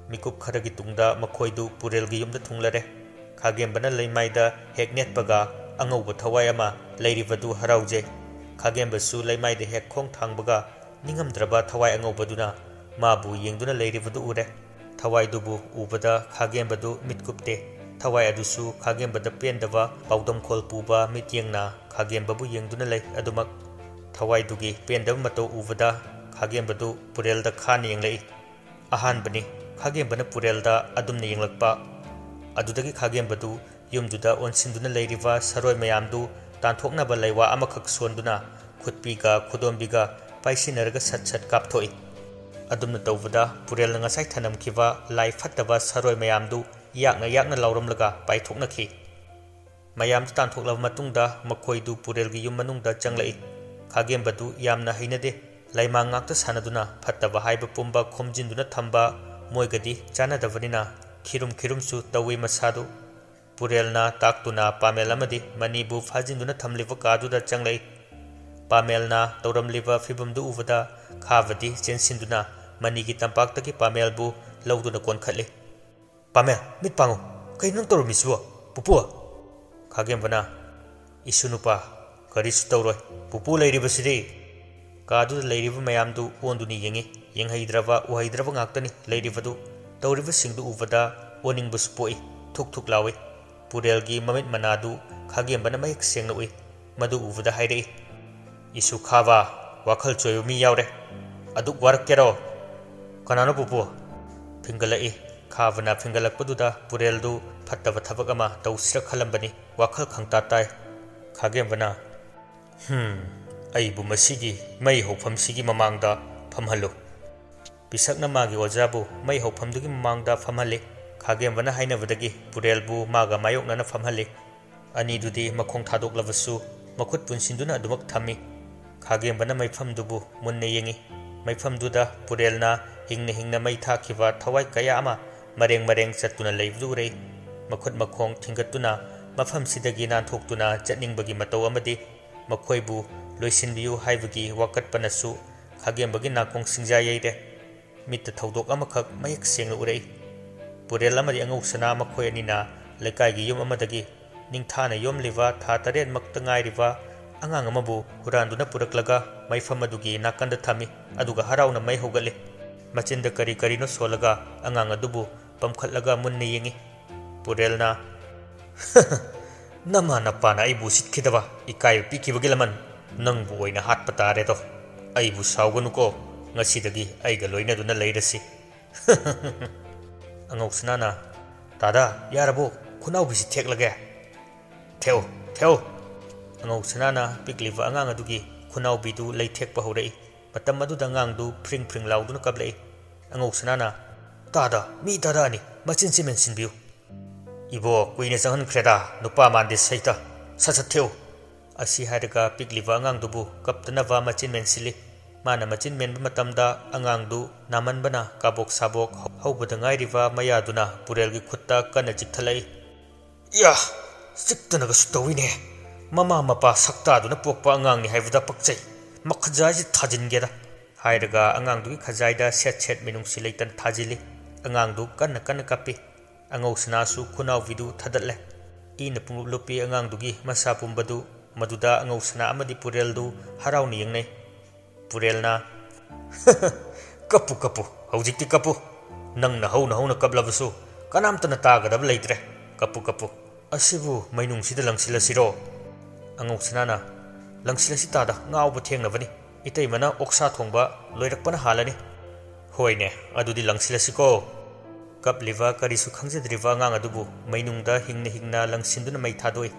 ꯃꯤꯀꯨꯞ ꯈꯔꯒꯤ ꯇꯨꯡꯗ ꯃꯈꯣꯏꯗꯨ ꯄꯨꯔꯦꯜꯒꯤ ꯌꯨꯝꯗ ꯊꯨꯡꯂꯔꯦ꯫ ꯈꯥꯒꯦꯝꯕꯅ ꯂꯩꯃꯥꯏꯗ ꯍꯦꯛ ꯅꯦꯠꯄꯒ ꯑꯉꯧꯕ ꯊꯋꯥꯏ ꯑꯃ ꯂꯩꯔꯤꯕꯗꯨ ꯍꯔꯥꯎꯖꯩ꯫ ꯈꯥꯒꯦꯝꯕꯁꯨ ꯂꯩꯃꯥꯏꯗ ꯍꯦꯛ ꯈꯣꯡ ꯊꯥꯡꯕꯒ ꯅꯤꯡꯉꯝꯗ꯭ꯔꯕ ꯊꯋꯥꯏ ꯑꯉꯧꯕꯗꯨꯅ ꯃꯥꯕꯨ ꯌꯦꯡꯗꯨꯅ ꯂꯩꯔꯤꯕꯗꯨ ꯎꯔꯦ꯫ ꯊꯋꯥꯏꯗꯨꯕꯨ ꯎꯕꯗ ꯈꯥꯒꯦꯝꯕꯗꯨ ꯃꯤꯠ ꯀꯨꯞꯇꯦ꯫ ꯊꯋꯥꯏ ꯑꯗꯨꯁꯨ ꯈꯥꯒꯦꯝꯕꯗ ꯄꯦꯟꯗꯕ ꯄꯥꯎꯗꯝꯈꯣꯜ ꯄꯨꯕ ꯃꯤꯠꯌꯦꯡꯅ ꯈꯥꯒꯦꯝꯕꯕꯨ ꯌꯦꯡꯗꯨꯅ ꯂꯩ꯫ ꯑꯗꯨꯃꯛ ꯊꯋꯥꯏꯗꯨꯒꯤ ꯄꯦꯟꯗꯕ ꯃꯇꯧ ꯎꯕꯗ ꯈꯥꯒꯦꯝꯕꯗꯨ ꯄꯨꯔꯦꯜꯗ ꯈꯥꯅ ꯌꯦꯡꯂꯛꯏ꯫ ꯑꯍꯥꯟꯕꯅꯤ ꯈꯥꯒꯦꯝꯕꯅ ꯄꯨꯔꯦꯜꯗ ꯑꯗꯨꯝꯅ ꯌꯦꯡꯂꯛꯄ꯫ ꯑꯗꯨꯗꯒꯤ ꯈꯥꯒꯦꯝꯕꯗꯨ ꯌꯨꯝꯗꯨꯗ ꯑꯣꯟꯁꯤꯟꯗꯨꯅ ꯂꯩꯔꯤꯕ ꯁꯔꯣꯏ ꯃꯌꯥꯝꯗꯨ ꯇꯥꯟꯊꯣꯛꯅꯕ ꯂꯩꯋꯥ ꯑꯃꯈꯛ ꯁꯣꯟꯗꯨꯅ ꯈꯨꯠꯄꯤꯒ ꯈꯨꯗꯣꯝꯕꯤꯒ ꯄꯥꯏꯁꯤꯟꯅꯔꯒ ꯁꯠ ꯁꯠ ꯀꯥꯞꯊꯣꯛꯏ꯫ ꯑꯗꯨꯝꯅ ꯇꯧꯕꯗ ꯄꯨꯔꯦꯜꯅ ꯉꯁꯥꯏ ꯊꯅꯝꯈꯤꯕ ꯂꯥꯏ ꯐꯠꯇꯕ ꯁꯔꯣꯏ ꯃꯌꯥꯝꯗꯨ ꯌꯥꯛꯅ ꯌꯥꯛꯅ ꯂꯥꯎꯔꯝꯂꯒ ꯄꯥꯏꯊꯣꯛꯅꯈꯤ꯫ ꯃꯌꯥꯝꯗꯨ ꯇꯥꯟꯊꯣꯛꯂꯕ ꯃꯇꯨꯡꯗ ꯃꯈꯣꯏꯗꯨ ꯄꯨꯔꯦꯜꯒꯤ ꯌꯨꯝ ꯃꯅꯨꯡꯗ ꯆꯪꯂꯛꯏ꯫ ꯈꯥꯒꯦꯝꯕꯗꯨ ꯌꯥꯝꯅ ꯍꯩꯅꯗꯦ꯫ ꯂꯩꯃꯥꯡ ꯉꯥꯛꯇ ꯁꯥꯟꯅꯗꯨꯅ ꯐꯠꯇꯕ ꯍꯥꯏꯕ ꯄꯨꯝꯕ ꯈꯣꯝꯖꯤꯟꯗꯨꯅ ꯊꯝꯕ ꯃꯣꯏꯒꯗꯤ ꯆꯥꯟꯅꯗꯕꯅꯤꯅ ꯈꯤꯔꯨꯝ ꯈꯤꯔꯨꯝꯁꯨ ꯇꯧꯏ ꯃꯁꯥꯗꯨ꯫ ꯄꯨꯔꯦꯜꯅ ꯇꯥꯛꯇꯨꯅ ꯄꯥꯃꯦꯜ ꯑꯃꯗꯤ ꯃꯅꯤꯕꯨ ꯐꯥꯖꯤꯟꯗꯨꯅ ꯊꯝꯂꯤꯕ ꯀꯥꯗꯨꯗ ꯆꯪꯂꯛꯏ꯫ ꯄꯥꯃꯦꯜꯅ ꯇꯧꯔꯝꯂꯤꯕ ꯐꯤꯕꯝꯗꯨ ꯎꯕꯗ ꯈꯥꯕꯗꯤ ꯆꯦꯟꯁꯤꯟꯗꯨꯅ ꯃꯅꯤꯒꯤ ꯇꯝꯄꯥꯛꯇꯒꯤ ꯄꯥꯃꯦꯜꯕꯨ ꯂꯧꯗꯨꯅ ꯀꯣꯟꯈꯠꯂꯤ꯫ "ꯄꯥꯃꯦꯜ, ꯃꯤꯠ ꯄꯥꯡꯉꯨ꯫ ꯀꯩꯅꯣ ꯅꯪ ꯇꯧꯔꯝꯃꯤꯁꯤꯕꯣ? ꯄꯨꯄꯨ!" ꯈꯥꯒꯦꯝꯕꯅ, "ꯏꯁꯨ ꯅꯨꯄꯥ, ꯀꯔꯤꯁꯨ ꯇꯧꯔꯣꯏ꯫ ꯄꯨꯄꯨ ꯂꯩꯔꯤꯕꯁꯤꯗꯤ!" ꯀꯥꯗꯨꯗ ꯂꯩꯔꯤꯕ ꯃꯌꯥꯝꯗꯨ ꯑꯣꯟꯗꯨꯅ ꯌꯦꯡꯉꯤ꯫ ꯌꯦꯡꯍꯩꯗ꯭ꯔꯕ, ꯎꯍꯩꯗ꯭ꯔꯕ ꯉꯥꯛꯇꯅꯤ ꯂꯩꯔꯤꯕꯗꯨ꯫ ꯇꯧꯔꯤꯕꯁꯤꯡꯗꯨ ꯎꯕꯗ ꯑꯣꯅꯤꯡꯕꯁꯨ ꯄꯣꯛꯏ꯫ ꯊꯨꯛ ꯊꯨꯛ ꯂꯥꯎꯏ꯫ ꯄꯨꯔꯦꯜꯒꯤ ꯃꯃꯤꯠ ꯃꯅꯥꯗꯨ ꯈꯥꯒꯦꯝꯕꯅ ꯃꯌꯦꯛ ꯁꯦꯡꯅ ꯎꯏ꯫ ꯃꯗꯨ ꯎꯕꯗ ꯍꯥꯏꯔꯛꯏ, "ꯏꯁꯨ ꯈꯥꯕ, ꯋꯥꯈꯜ ꯆꯣꯏꯕ ꯃꯤ ꯌꯥꯎꯔꯦ꯫ ꯑꯗꯨꯛ ꯋꯥꯔꯛꯀꯦꯔꯣ?" "ꯀꯅꯥꯅꯣ ꯄꯨꯄꯨ?" ꯐꯤꯡꯒꯠꯂꯛꯏ꯫ ꯈꯥꯕꯅ ꯐꯤꯡꯒꯠꯂꯛꯄꯗꯨꯗ ꯄꯨꯔꯦꯜꯗꯨ ꯐꯠꯇꯕ ꯊꯕꯛ ꯑꯃ ꯇꯧꯁꯤꯔ ꯈꯜꯂꯝꯕꯅꯤ꯫ ꯋꯥꯈꯜ ꯈꯪꯇꯥ ꯇꯥꯏ꯫ ꯈꯥꯒꯦꯝꯕꯅ, "ꯍꯝ, ꯑꯩꯕꯨ ꯃꯁꯤꯒꯤ ꯃꯩ ꯍꯧꯐꯝꯁꯤꯒꯤ ꯃꯃꯥꯡꯗ ꯐꯝꯍꯜꯂꯨ"꯫ ꯄꯤꯁꯛꯅ ꯃꯥꯒꯤ ꯑꯣꯖꯥꯕꯨ ꯃꯩ ꯍꯧꯐꯝꯗꯨꯒꯤ ꯃꯃꯥꯡꯗ ꯐꯝꯍꯜꯂꯤ꯫ ꯈꯥꯒꯦꯝꯕꯅ ꯍꯥꯏꯅꯕꯗꯒꯤ ꯄꯨꯔꯦꯜꯕꯨ ꯃꯥꯒ ꯃꯥꯌꯣꯛꯅꯅ ꯐꯝꯍꯜꯂꯤ꯫ ꯑꯅꯤꯗꯨꯗꯤ ꯃꯈꯣꯡ ꯊꯥꯗꯣꯛꯂꯕꯁꯨ ꯃꯈꯨꯠ ꯄꯨꯟꯁꯤꯟꯗꯨꯅ ꯑꯗꯨꯃꯛ ꯊꯝꯃꯤ꯫ ꯈꯥꯒꯦꯝꯕꯅ ꯃꯩꯐꯝꯗꯨꯕꯨ ꯃꯨꯟꯅ ꯌꯦꯡꯉꯤ꯫ ꯃꯩꯐꯝꯗꯨꯗ ꯄꯨꯔꯦꯜꯅ ꯍꯤꯡꯅ ꯍꯤꯡꯅ ꯃꯩ ꯊꯥꯈꯤꯕ ꯊꯋꯥꯏ ꯀꯌꯥ ꯑꯃ ꯃꯔꯦꯡ ꯃꯔꯦꯡ ꯆꯠꯇꯨꯅ ꯂꯩꯕꯗꯨ ꯎꯔꯛꯏ꯫ ꯃꯈꯨꯠ ꯃꯈꯣꯡ ꯊꯤꯡꯒꯠꯇꯨꯅ ꯃꯐꯝꯁꯤꯗꯒꯤ ꯅꯥꯟꯊꯣꯛꯇꯨꯅ ꯆꯠꯅꯤꯡꯕꯒꯤ ꯃꯇꯧ ꯑꯃꯗꯤ ꯃꯈꯣꯏꯕꯨ ꯂꯣꯏꯁꯤꯟꯕꯤꯌꯨ ꯍꯥꯏꯕꯒꯤ ꯋꯥꯀꯠꯄꯅꯁꯨ ꯈꯥꯒꯦꯝꯕꯒꯤ ꯅꯥꯀꯣꯡ ꯁꯤꯡꯖꯥ ꯌꯩꯔꯦ꯫ ꯃꯤꯠꯇ ꯊꯧꯗꯣꯛ ꯑꯃꯈꯛ ꯃꯌꯦꯛ ꯁꯦꯡꯅ ꯎꯔꯛꯏ꯫ ꯄꯨꯔꯦꯜ ꯑꯃꯗꯤ ꯑꯉꯧꯁꯅꯥ ꯃꯈꯣꯏ ꯑꯅꯤꯅ ꯂꯩꯀꯥꯏꯒꯤ ꯌꯨꯝ ꯑꯃꯗꯒꯤ ꯅꯤꯡꯊꯥꯅ ꯌꯣꯝꯂꯤꯕ ꯊꯥ ꯇꯔꯦꯠꯃꯛꯇ ꯉꯥꯏꯔꯤꯕ ꯑꯉꯥꯡ ꯑꯃꯕꯨ ꯍꯨꯔꯥꯟꯗꯨꯅ ꯄꯨꯔꯛꯂꯒ ꯃꯩꯐꯝ ꯑꯗꯨꯒꯤ ꯅꯥꯀꯟꯗ ꯊꯝꯃꯤ, ꯑꯗꯨꯒ ꯍꯔꯥꯎꯅ ꯃꯩ ꯍꯧꯒꯠꯂꯤ꯫ ꯃꯆꯤꯟꯗ ꯀꯔꯤ ꯀꯔꯤꯅꯣ ꯁꯣꯜꯂꯒ ꯑꯉꯥꯡ ꯑꯗꯨꯕꯨ ꯄꯝꯈꯠꯂꯒ ꯃꯨꯟꯅ ꯌꯦꯡꯉꯤ꯫ ꯄꯨꯔꯦꯜꯅ, "ꯅꯃꯥ ꯅꯄꯥꯅ ꯑꯩꯕꯨ ꯎꯁꯤꯠꯈꯤꯗꯕ, ꯏꯀꯥꯏꯕ ꯄꯤꯈꯤꯕꯒꯤ ꯂꯃꯟ ꯅꯪꯕꯨ ꯑꯣꯏꯅ ꯍꯥꯠꯄ ꯇꯥꯔꯦꯗꯣ꯫ ꯑꯩꯕꯨ ꯁꯥꯎꯒꯅꯨꯀꯣ, ꯉꯁꯤꯗꯒꯤ ꯑꯩꯒ ꯂꯣꯏꯅꯗꯨꯅ ꯂꯩꯔꯁꯤ"꯫ ꯑꯉꯧꯁꯅꯥꯅ, "ꯇꯥꯗ, ꯌꯥꯔꯕꯣ? ꯈꯨꯅꯥꯎꯕꯤꯁꯤ ꯊꯦꯛꯂꯒꯦ"꯫ "ꯊꯦꯛꯎ, ꯊꯦꯛꯎ"꯫ ꯑꯉꯧꯁꯅꯥꯅ ꯄꯤꯛꯂꯤꯕ ꯑꯉꯥꯡ ꯑꯗꯨꯒꯤ ꯈꯨꯅꯥꯎꯕꯤꯗꯨ ꯂꯩꯊꯦꯛꯄ ꯍꯧꯔꯛꯏ꯫ ꯃꯇꯝ ꯑꯗꯨꯗ ꯑꯉꯥꯡꯗꯨ ꯐ꯭ꯔꯤꯡ ꯐ꯭ꯔꯤꯡ ꯂꯥꯎꯗꯨꯅ ꯀꯞꯂꯛꯏ꯫ ꯑꯉꯧꯁꯅꯥꯅ, "ꯇꯥꯗ, ꯃꯤ ꯇꯥꯗ ꯑꯅꯤ, ꯃꯆꯤꯟꯁꯤ ꯃꯦꯟꯁꯤꯟꯕꯤꯌꯨ"꯫ "ꯏꯕꯣ, ꯀꯨꯏꯅ ꯆꯪꯍꯟꯈ꯭ꯔꯦꯗ, ꯅꯨꯄꯥ ꯃꯥꯟꯗꯦ ꯁꯩꯇ, ꯁꯠ ꯁꯠ ꯊꯦꯛꯎ"꯫ ꯑꯁꯤ ꯍꯥꯏꯔꯒ ꯄꯤꯛꯂꯤꯕ ꯑꯉꯥꯡꯗꯨꯕꯨ ꯀꯞꯇꯅꯕ ꯃꯆꯤꯟ ꯃꯦꯟꯁꯤꯜꯂꯤ꯫ ꯃꯥꯅ ꯃꯆꯤꯟ ꯃꯦꯟꯕ ꯃꯇꯝꯗ ꯑꯉꯥꯡꯗꯨ ꯅꯥꯃꯟꯕꯅ ꯀꯥꯕꯣꯛ ꯁꯥꯕꯣꯛ ꯍꯧꯕꯗ ꯉꯥꯏꯔꯤꯕ ꯃꯌꯥꯗꯨꯅ ꯄꯨꯔꯦꯜꯒꯤ ꯈꯨꯠꯇ ꯀꯟꯅ ꯆꯤꯛꯊꯠꯂꯛꯏ꯫ "ꯌꯥ! ꯆꯤꯛꯇꯅꯒꯁꯨ ꯇꯧꯏꯅꯦ꯫ ꯃꯃꯥ ꯃꯄꯥ ꯁꯛꯇꯥꯗꯨꯅ ꯄꯣꯛꯄ ꯑꯉꯥꯡꯅꯤ ꯍꯥꯏꯕꯗ ꯄꯛꯆꯩ꯫ ꯃꯈꯖꯥꯏꯁꯤ ꯊꯥꯖꯤꯟꯒꯦꯗ"꯫ ꯍꯥꯏꯔꯒ ꯑꯉꯥꯡꯗꯨꯒꯤ ꯈꯖꯥꯏꯗ ꯁꯦꯠ ꯁꯦꯠ ꯃꯤꯅꯨꯡꯁꯤ ꯂꯩꯇꯅ ꯊꯥꯖꯤꯜꯂꯤ꯫ ꯑꯉꯥꯡꯗꯨ ꯀꯟꯅ ꯀꯟꯅ ꯀꯞꯄꯤ꯫ ꯑꯉꯧꯁꯅꯥꯁꯨ ꯈꯨꯅꯥꯎꯕꯤꯗꯨ ꯊꯥꯗꯠꯂꯦ꯫ ꯏꯅ ꯄꯨꯡꯂꯨꯞ ꯂꯨꯞꯄꯤ ꯑꯉꯥꯡꯗꯨꯒꯤ ꯃꯁꯥ ꯄꯨꯝꯕꯗꯨ꯫ ꯃꯗꯨꯗ ꯑꯉꯧꯁꯅꯥ ꯑꯃꯗꯤ ꯄꯨꯔꯦꯜꯗꯨ ꯍꯔꯥꯎꯅ ꯌꯦꯡꯅꯩ꯫ ꯄꯨꯔꯦꯜꯅ, "ꯀꯞꯄꯨ, ꯀꯞꯄꯨ, ꯍꯧꯖꯤꯛꯇꯤ ꯀꯞꯄꯨ꯫ ꯅꯪꯅ ꯍꯧꯅ ꯍꯧꯅ ꯀꯞꯂꯕꯁꯨ ꯀꯅꯥꯝꯇꯅ ꯇꯥꯒꯗꯕ ꯂꯩꯇ꯭ꯔꯦ꯫ ꯀꯞꯄꯨ, ꯀꯞꯄꯨ꯫ ꯑꯁꯤꯕꯨ ꯃꯩꯅꯨꯡꯁꯤꯗ ꯂꯪꯁꯤꯜꯂꯁꯤꯔꯣ?" ꯑꯉꯧꯁꯅꯥꯅ, "ꯂꯪꯁꯤꯜꯂꯁꯤ ꯇꯥꯗ, ꯉꯥꯎꯕ ꯊꯦꯡꯅꯕꯅꯤ꯫ ꯏꯇꯩꯃꯅ ꯑꯣꯛꯁꯥ ꯊꯣꯡꯕ ꯂꯣꯏꯔꯛꯄꯅ ꯍꯥꯜꯂꯅꯤ"꯫ "ꯍꯣꯏꯅꯦ, ꯑꯗꯨꯗꯤ ꯂꯪꯁꯤꯜꯂꯁꯤꯀꯣ"꯫ ꯀꯞꯂꯤꯕ ꯀꯔꯤꯁꯨ ꯈꯪꯖꯗ꯭ꯔꯤꯕ ꯑꯉꯥꯡ ꯑꯗꯨꯕꯨ ꯃꯩꯅꯨꯡꯗ ꯍꯤꯡꯅ ꯍꯤꯡꯅ ꯂꯪꯁꯤꯟꯗꯨꯅ ꯃꯩ ꯊꯥꯗꯣꯛꯏ꯫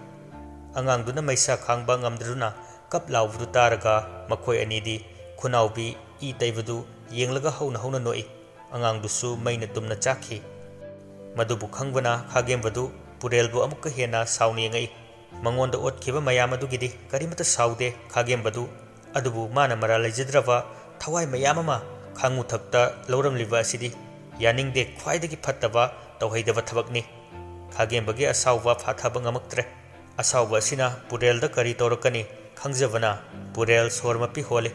ꯑꯉꯥꯡꯗꯨꯅ ꯃꯩꯁꯥ ꯈꯥꯡꯕ ꯉꯝꯗꯗꯨꯅ ꯀꯞ ꯂꯥꯎꯕꯗꯨ ꯇꯥꯔꯒ ꯃꯈꯣꯏ ꯑꯅꯤꯗꯤ ꯈꯨꯅꯥꯎꯕꯤ ꯏ ꯇꯩꯕꯗꯨ ꯌꯦꯡꯂꯒ ꯍꯧꯅ ꯍꯧꯅ ꯅꯣꯛꯏ꯫ ꯑꯉꯥꯡꯗꯨꯁꯨ ꯃꯩꯅ ꯇꯨꯝꯅ ꯆꯥꯛꯈꯤ꯫ ꯃꯗꯨꯕꯨ ꯈꯪꯕꯅ ꯈꯥꯒꯦꯝꯕꯗꯨ ꯄꯨꯔꯦꯜꯕꯨ ꯑꯃꯨꯛꯀ ꯍꯦꯟꯅ ꯁꯥꯎꯅ ꯌꯦꯡꯉꯛꯏ꯫ ꯃꯉꯣꯟꯗ ꯑꯣꯠꯈꯤꯕ ꯃꯌꯥꯝ ꯑꯗꯨꯒꯤꯗꯤ ꯀꯔꯤꯃꯠꯇ ꯁꯥꯎꯗꯦ ꯈꯥꯒꯦꯝꯕꯗꯨ, ꯑꯗꯨꯕꯨ ꯃꯥꯅ ꯃꯔꯥꯜ ꯂꯩꯖꯗ꯭ꯔꯕ ꯊꯋꯥꯏ ꯃꯌꯥꯝ ꯑꯃ ꯈꯥꯉꯨ ꯊꯛꯇ ꯂꯧꯔꯝꯂꯤꯕ ꯑꯁꯤꯗꯤ ꯌꯥꯅꯤꯡꯗꯦ꯫ ꯈ꯭ꯋꯥꯏꯗꯒꯤ ꯐꯠꯇꯕ ꯇꯧꯍꯩꯗꯕ ꯊꯕꯛꯅꯤ꯫ ꯈꯥꯒꯦꯝꯕꯒꯤ ꯑꯁꯥꯎꯕ ꯐꯥꯊꯕ ꯉꯝꯃꯛꯇ꯭ꯔꯦ꯫ ꯑꯁꯥꯎꯕ ꯑꯁꯤꯅ ꯄꯨꯔꯦꯜꯗ ꯀꯔꯤ ꯇꯧꯔꯛꯀꯅꯤ ꯈꯪꯖꯕꯅ ꯄꯨꯔꯦꯜ ꯁꯣꯔ ꯃꯄꯤ ꯍꯣꯜꯂꯤ꯫